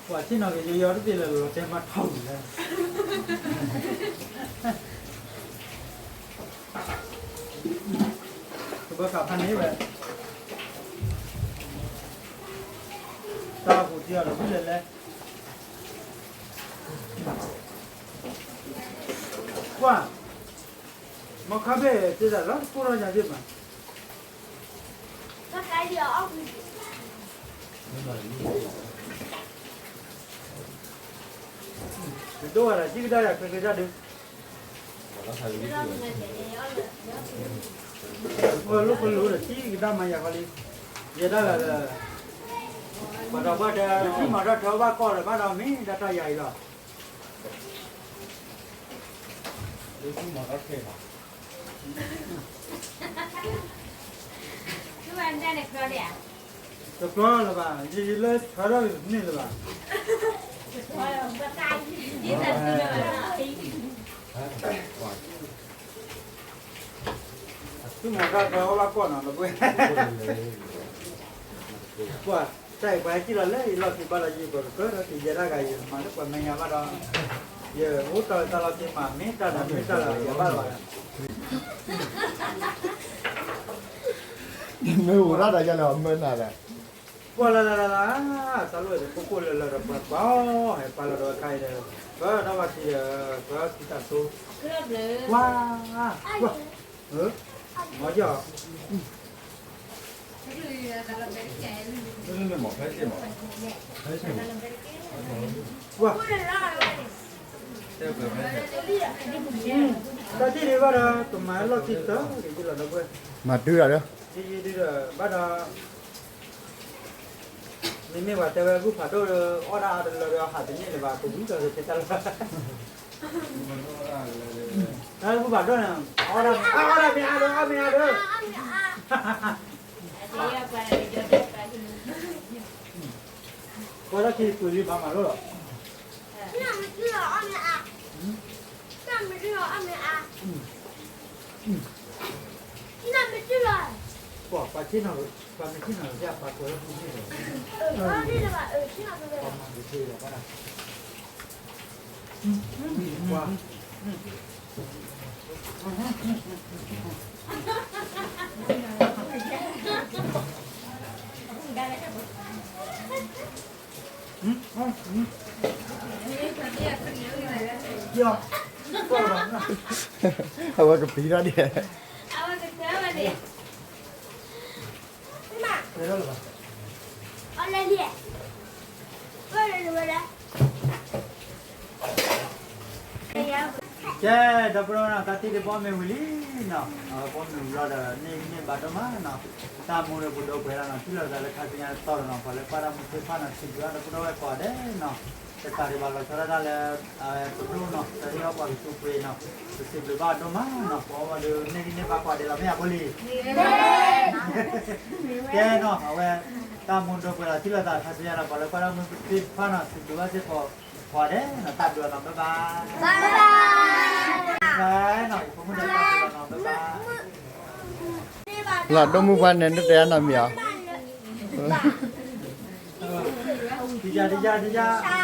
ပှၤဆ့ၣ်နီၤက့ၤယီယီတသ့လၢာ်လီၤတဲမးထီၣ်လံလၢ ကဘၣ်ဃးဖးန့ၢ်ဝဲ တၢ်ဟူးတံၢ်အီၤဒီးဝံၣ်လဲၤလဲၤ ကွၢ် မ့ၢ်ခါဘ့ၣ်သ့ဒၣ်လၢကိၢ်ထီၣ်ညါဘ့ၣ်မး ပဒိၣ်ဝဲဒၣ် ကံၣ်ကဒါယၤ ခရံာ်ခရံာ်တၢ်ဒုး လၢကလူးဒီး ကံၣ်ကဒါမၤယၤဃီလံ ယဲဒၣ်ဂၤဒီး ပှၤဒီးပှၤတဲ ထံၣ်မၤတၢ်ထၢဘၣ်ကီၢ်ဒီး ဘၣ်ဒီးမ့ၢ်ဒၣ်တၢ်ယၤအံၤလီၤ တကြီလၢၤဘၣ် ယလၢဆၢထၢၣ်န့ၣ်လၢၤဘၣ် သုမၤတၢ်တၢ်အိၣ်ဘၣ်ကီၢ်နီၤ လၢပှဲၤ ကွၢ် တၢ်အံၤပှၤဟဲကံၣ်လီၤလၢယလီၢ်ခံဘၣ်လီၤ ယပှၤကကၢၢ်ဒီးကယဲၢ်တၢ်ဂၤအံၤ မၤလၢပှၤမဲာ်ညါဘၣ်ဒီး ယအိၣ်တီၢ်သးလီၤက့ၤမး မ့ၢ်တၢ်ဒီးမ့ၢ်တၢ်လၢယဘၣ်လီၤဘၣ် မ့ၢ်အိၣ်ရၣ်ဒီးယၤလၢအမၢနၤဒီး, ပှၤလၢလၢလၢလၢ, တၢ်လိၣ်ဒီးဖိကိၣ်လၢလၢဒီးပှၤပှၤအီၤ ဟဲပာ်လီၤဒီးအခါအံၤဒီး, ပဒီးဝၤခံဒီး, ပသံတၢ်ဆိ, ပှၤ, ပှၤ, မ့ၢ်ယီၤ, ပှၤ, တၢ်ထံၣ်ဒံးဘၣ်ဒီး ကမၤလီၢ်ခံတၢ်ဒ်လီၤဒီပုၢ်ဝဲၢ်, မၤတုၤဒီး, ဒ်ဒ်ဒီး ဘၣ်ဒီး မ့မ့ၢ်ပှၤတဲဝဲဂုၢ်ဖးဒိၣ်ဒီး အီၣ်ဒၣ်အါတလၢဒီးဟးတန့ၢ်လၢၤဘၣ် ကဒုကဒီးကဲတၢ်လၢ, တၢ်ဂုၢ်ဖးဒိၣ်န့ၣ် အီၣ်ဒၣ်မ့ၢ်အါဒီး အီၣ်မ့ၢ်အါဒီး, ကွၢ်တၢ်ခံပူၤလံဘၣ်မၤလိလီၤ, နမ့ၢ်တုၤလီၤအီၣ်မ့ၢ်အါ, နမ့ၢ်တုၤလီၤအီၣ်မ့ၢ်အါ, နမ့ၢ်တုၤလီၤ, ပှၤပှၤဆ့ၣ်နီၤ, ပှၤမ့ၢ်ဆ့ၣ်နီၤလီၤ ပှၤကွဲးလၢပူၤန့ၣ်လီၤ, အၢ ဆ့ၣ်နီၤလီၤ, ပှၤမၤတသ့လီၤဘၣ်, အဝဲကပံၤထီၣ်ဒံး, ကဲ ဒီပုၢ်ဒီဝဲၢ်နီၤ တၢ်ထံၣ်ဒံးဘီမ့ၢ်ဝံၤလံနီၤ, အဝဲဘီမ့ၢ်ဝံၤလီၤဒီး န့ၢ်ဂံၢ်န့ၢ်ဘါဒိၣ်မးနီၤ, တၢ်မူဒီးပဒိၣ်ပှဲၤဒၣ်နီၤ ထံၣ်လိာ်သးလၢခါဆူညါတတီၤနီၤ ပှၤလၢကွၢ်တၢ်မူသ့ၣ်တဖၣ်နီၤ စံးဘျုးဘၣ်ဒီပုၢ်ဒီဝဲၢ်ကိးဂၤဒဲးနီၤ, တကးဒံးဘၣ်လီၤဆီဒၣ်တၢ်လၢ ပဒိၣ်နီၤ တဟ့ၣ်အီၣ်ပှၤကသူပှ့ၤနီၤ, ပစံးဘျုးဘၣ်ဒိၣ်မးနီၤ ပအီၣ်ဘၣ်ဒီး န့ၢ်ဂံၢ်န့ၢ်ဘါကိးဂၤဒဲးလီၤ မ့ၢ်အဖိလံၤ ကဲနီၤ အဝဲ တၢ်မူဒီးပှဲၤဒီးထံၣ်လိာ်သးခါဆူညါဒီး ပှၤလၢကွၢ်တၢ်မူသ့ၣ်တဖၣ်နီၤ စံးဘျုးဘၣ်စ့ၢ်ကီး ပှၤဒဲးနီၤ တၢ်ဘျုးနီၤ bye bye, bye bye နီၤ ယဖိမုၣ်ဒီးတၢ်ဘျုးနီၤ bye bye, လီၤဒိၣ်မုၢ်ပှၢ်န့ၣ် နတဲအါနီတမံၤဧါ, တယၤတယၤတယၤ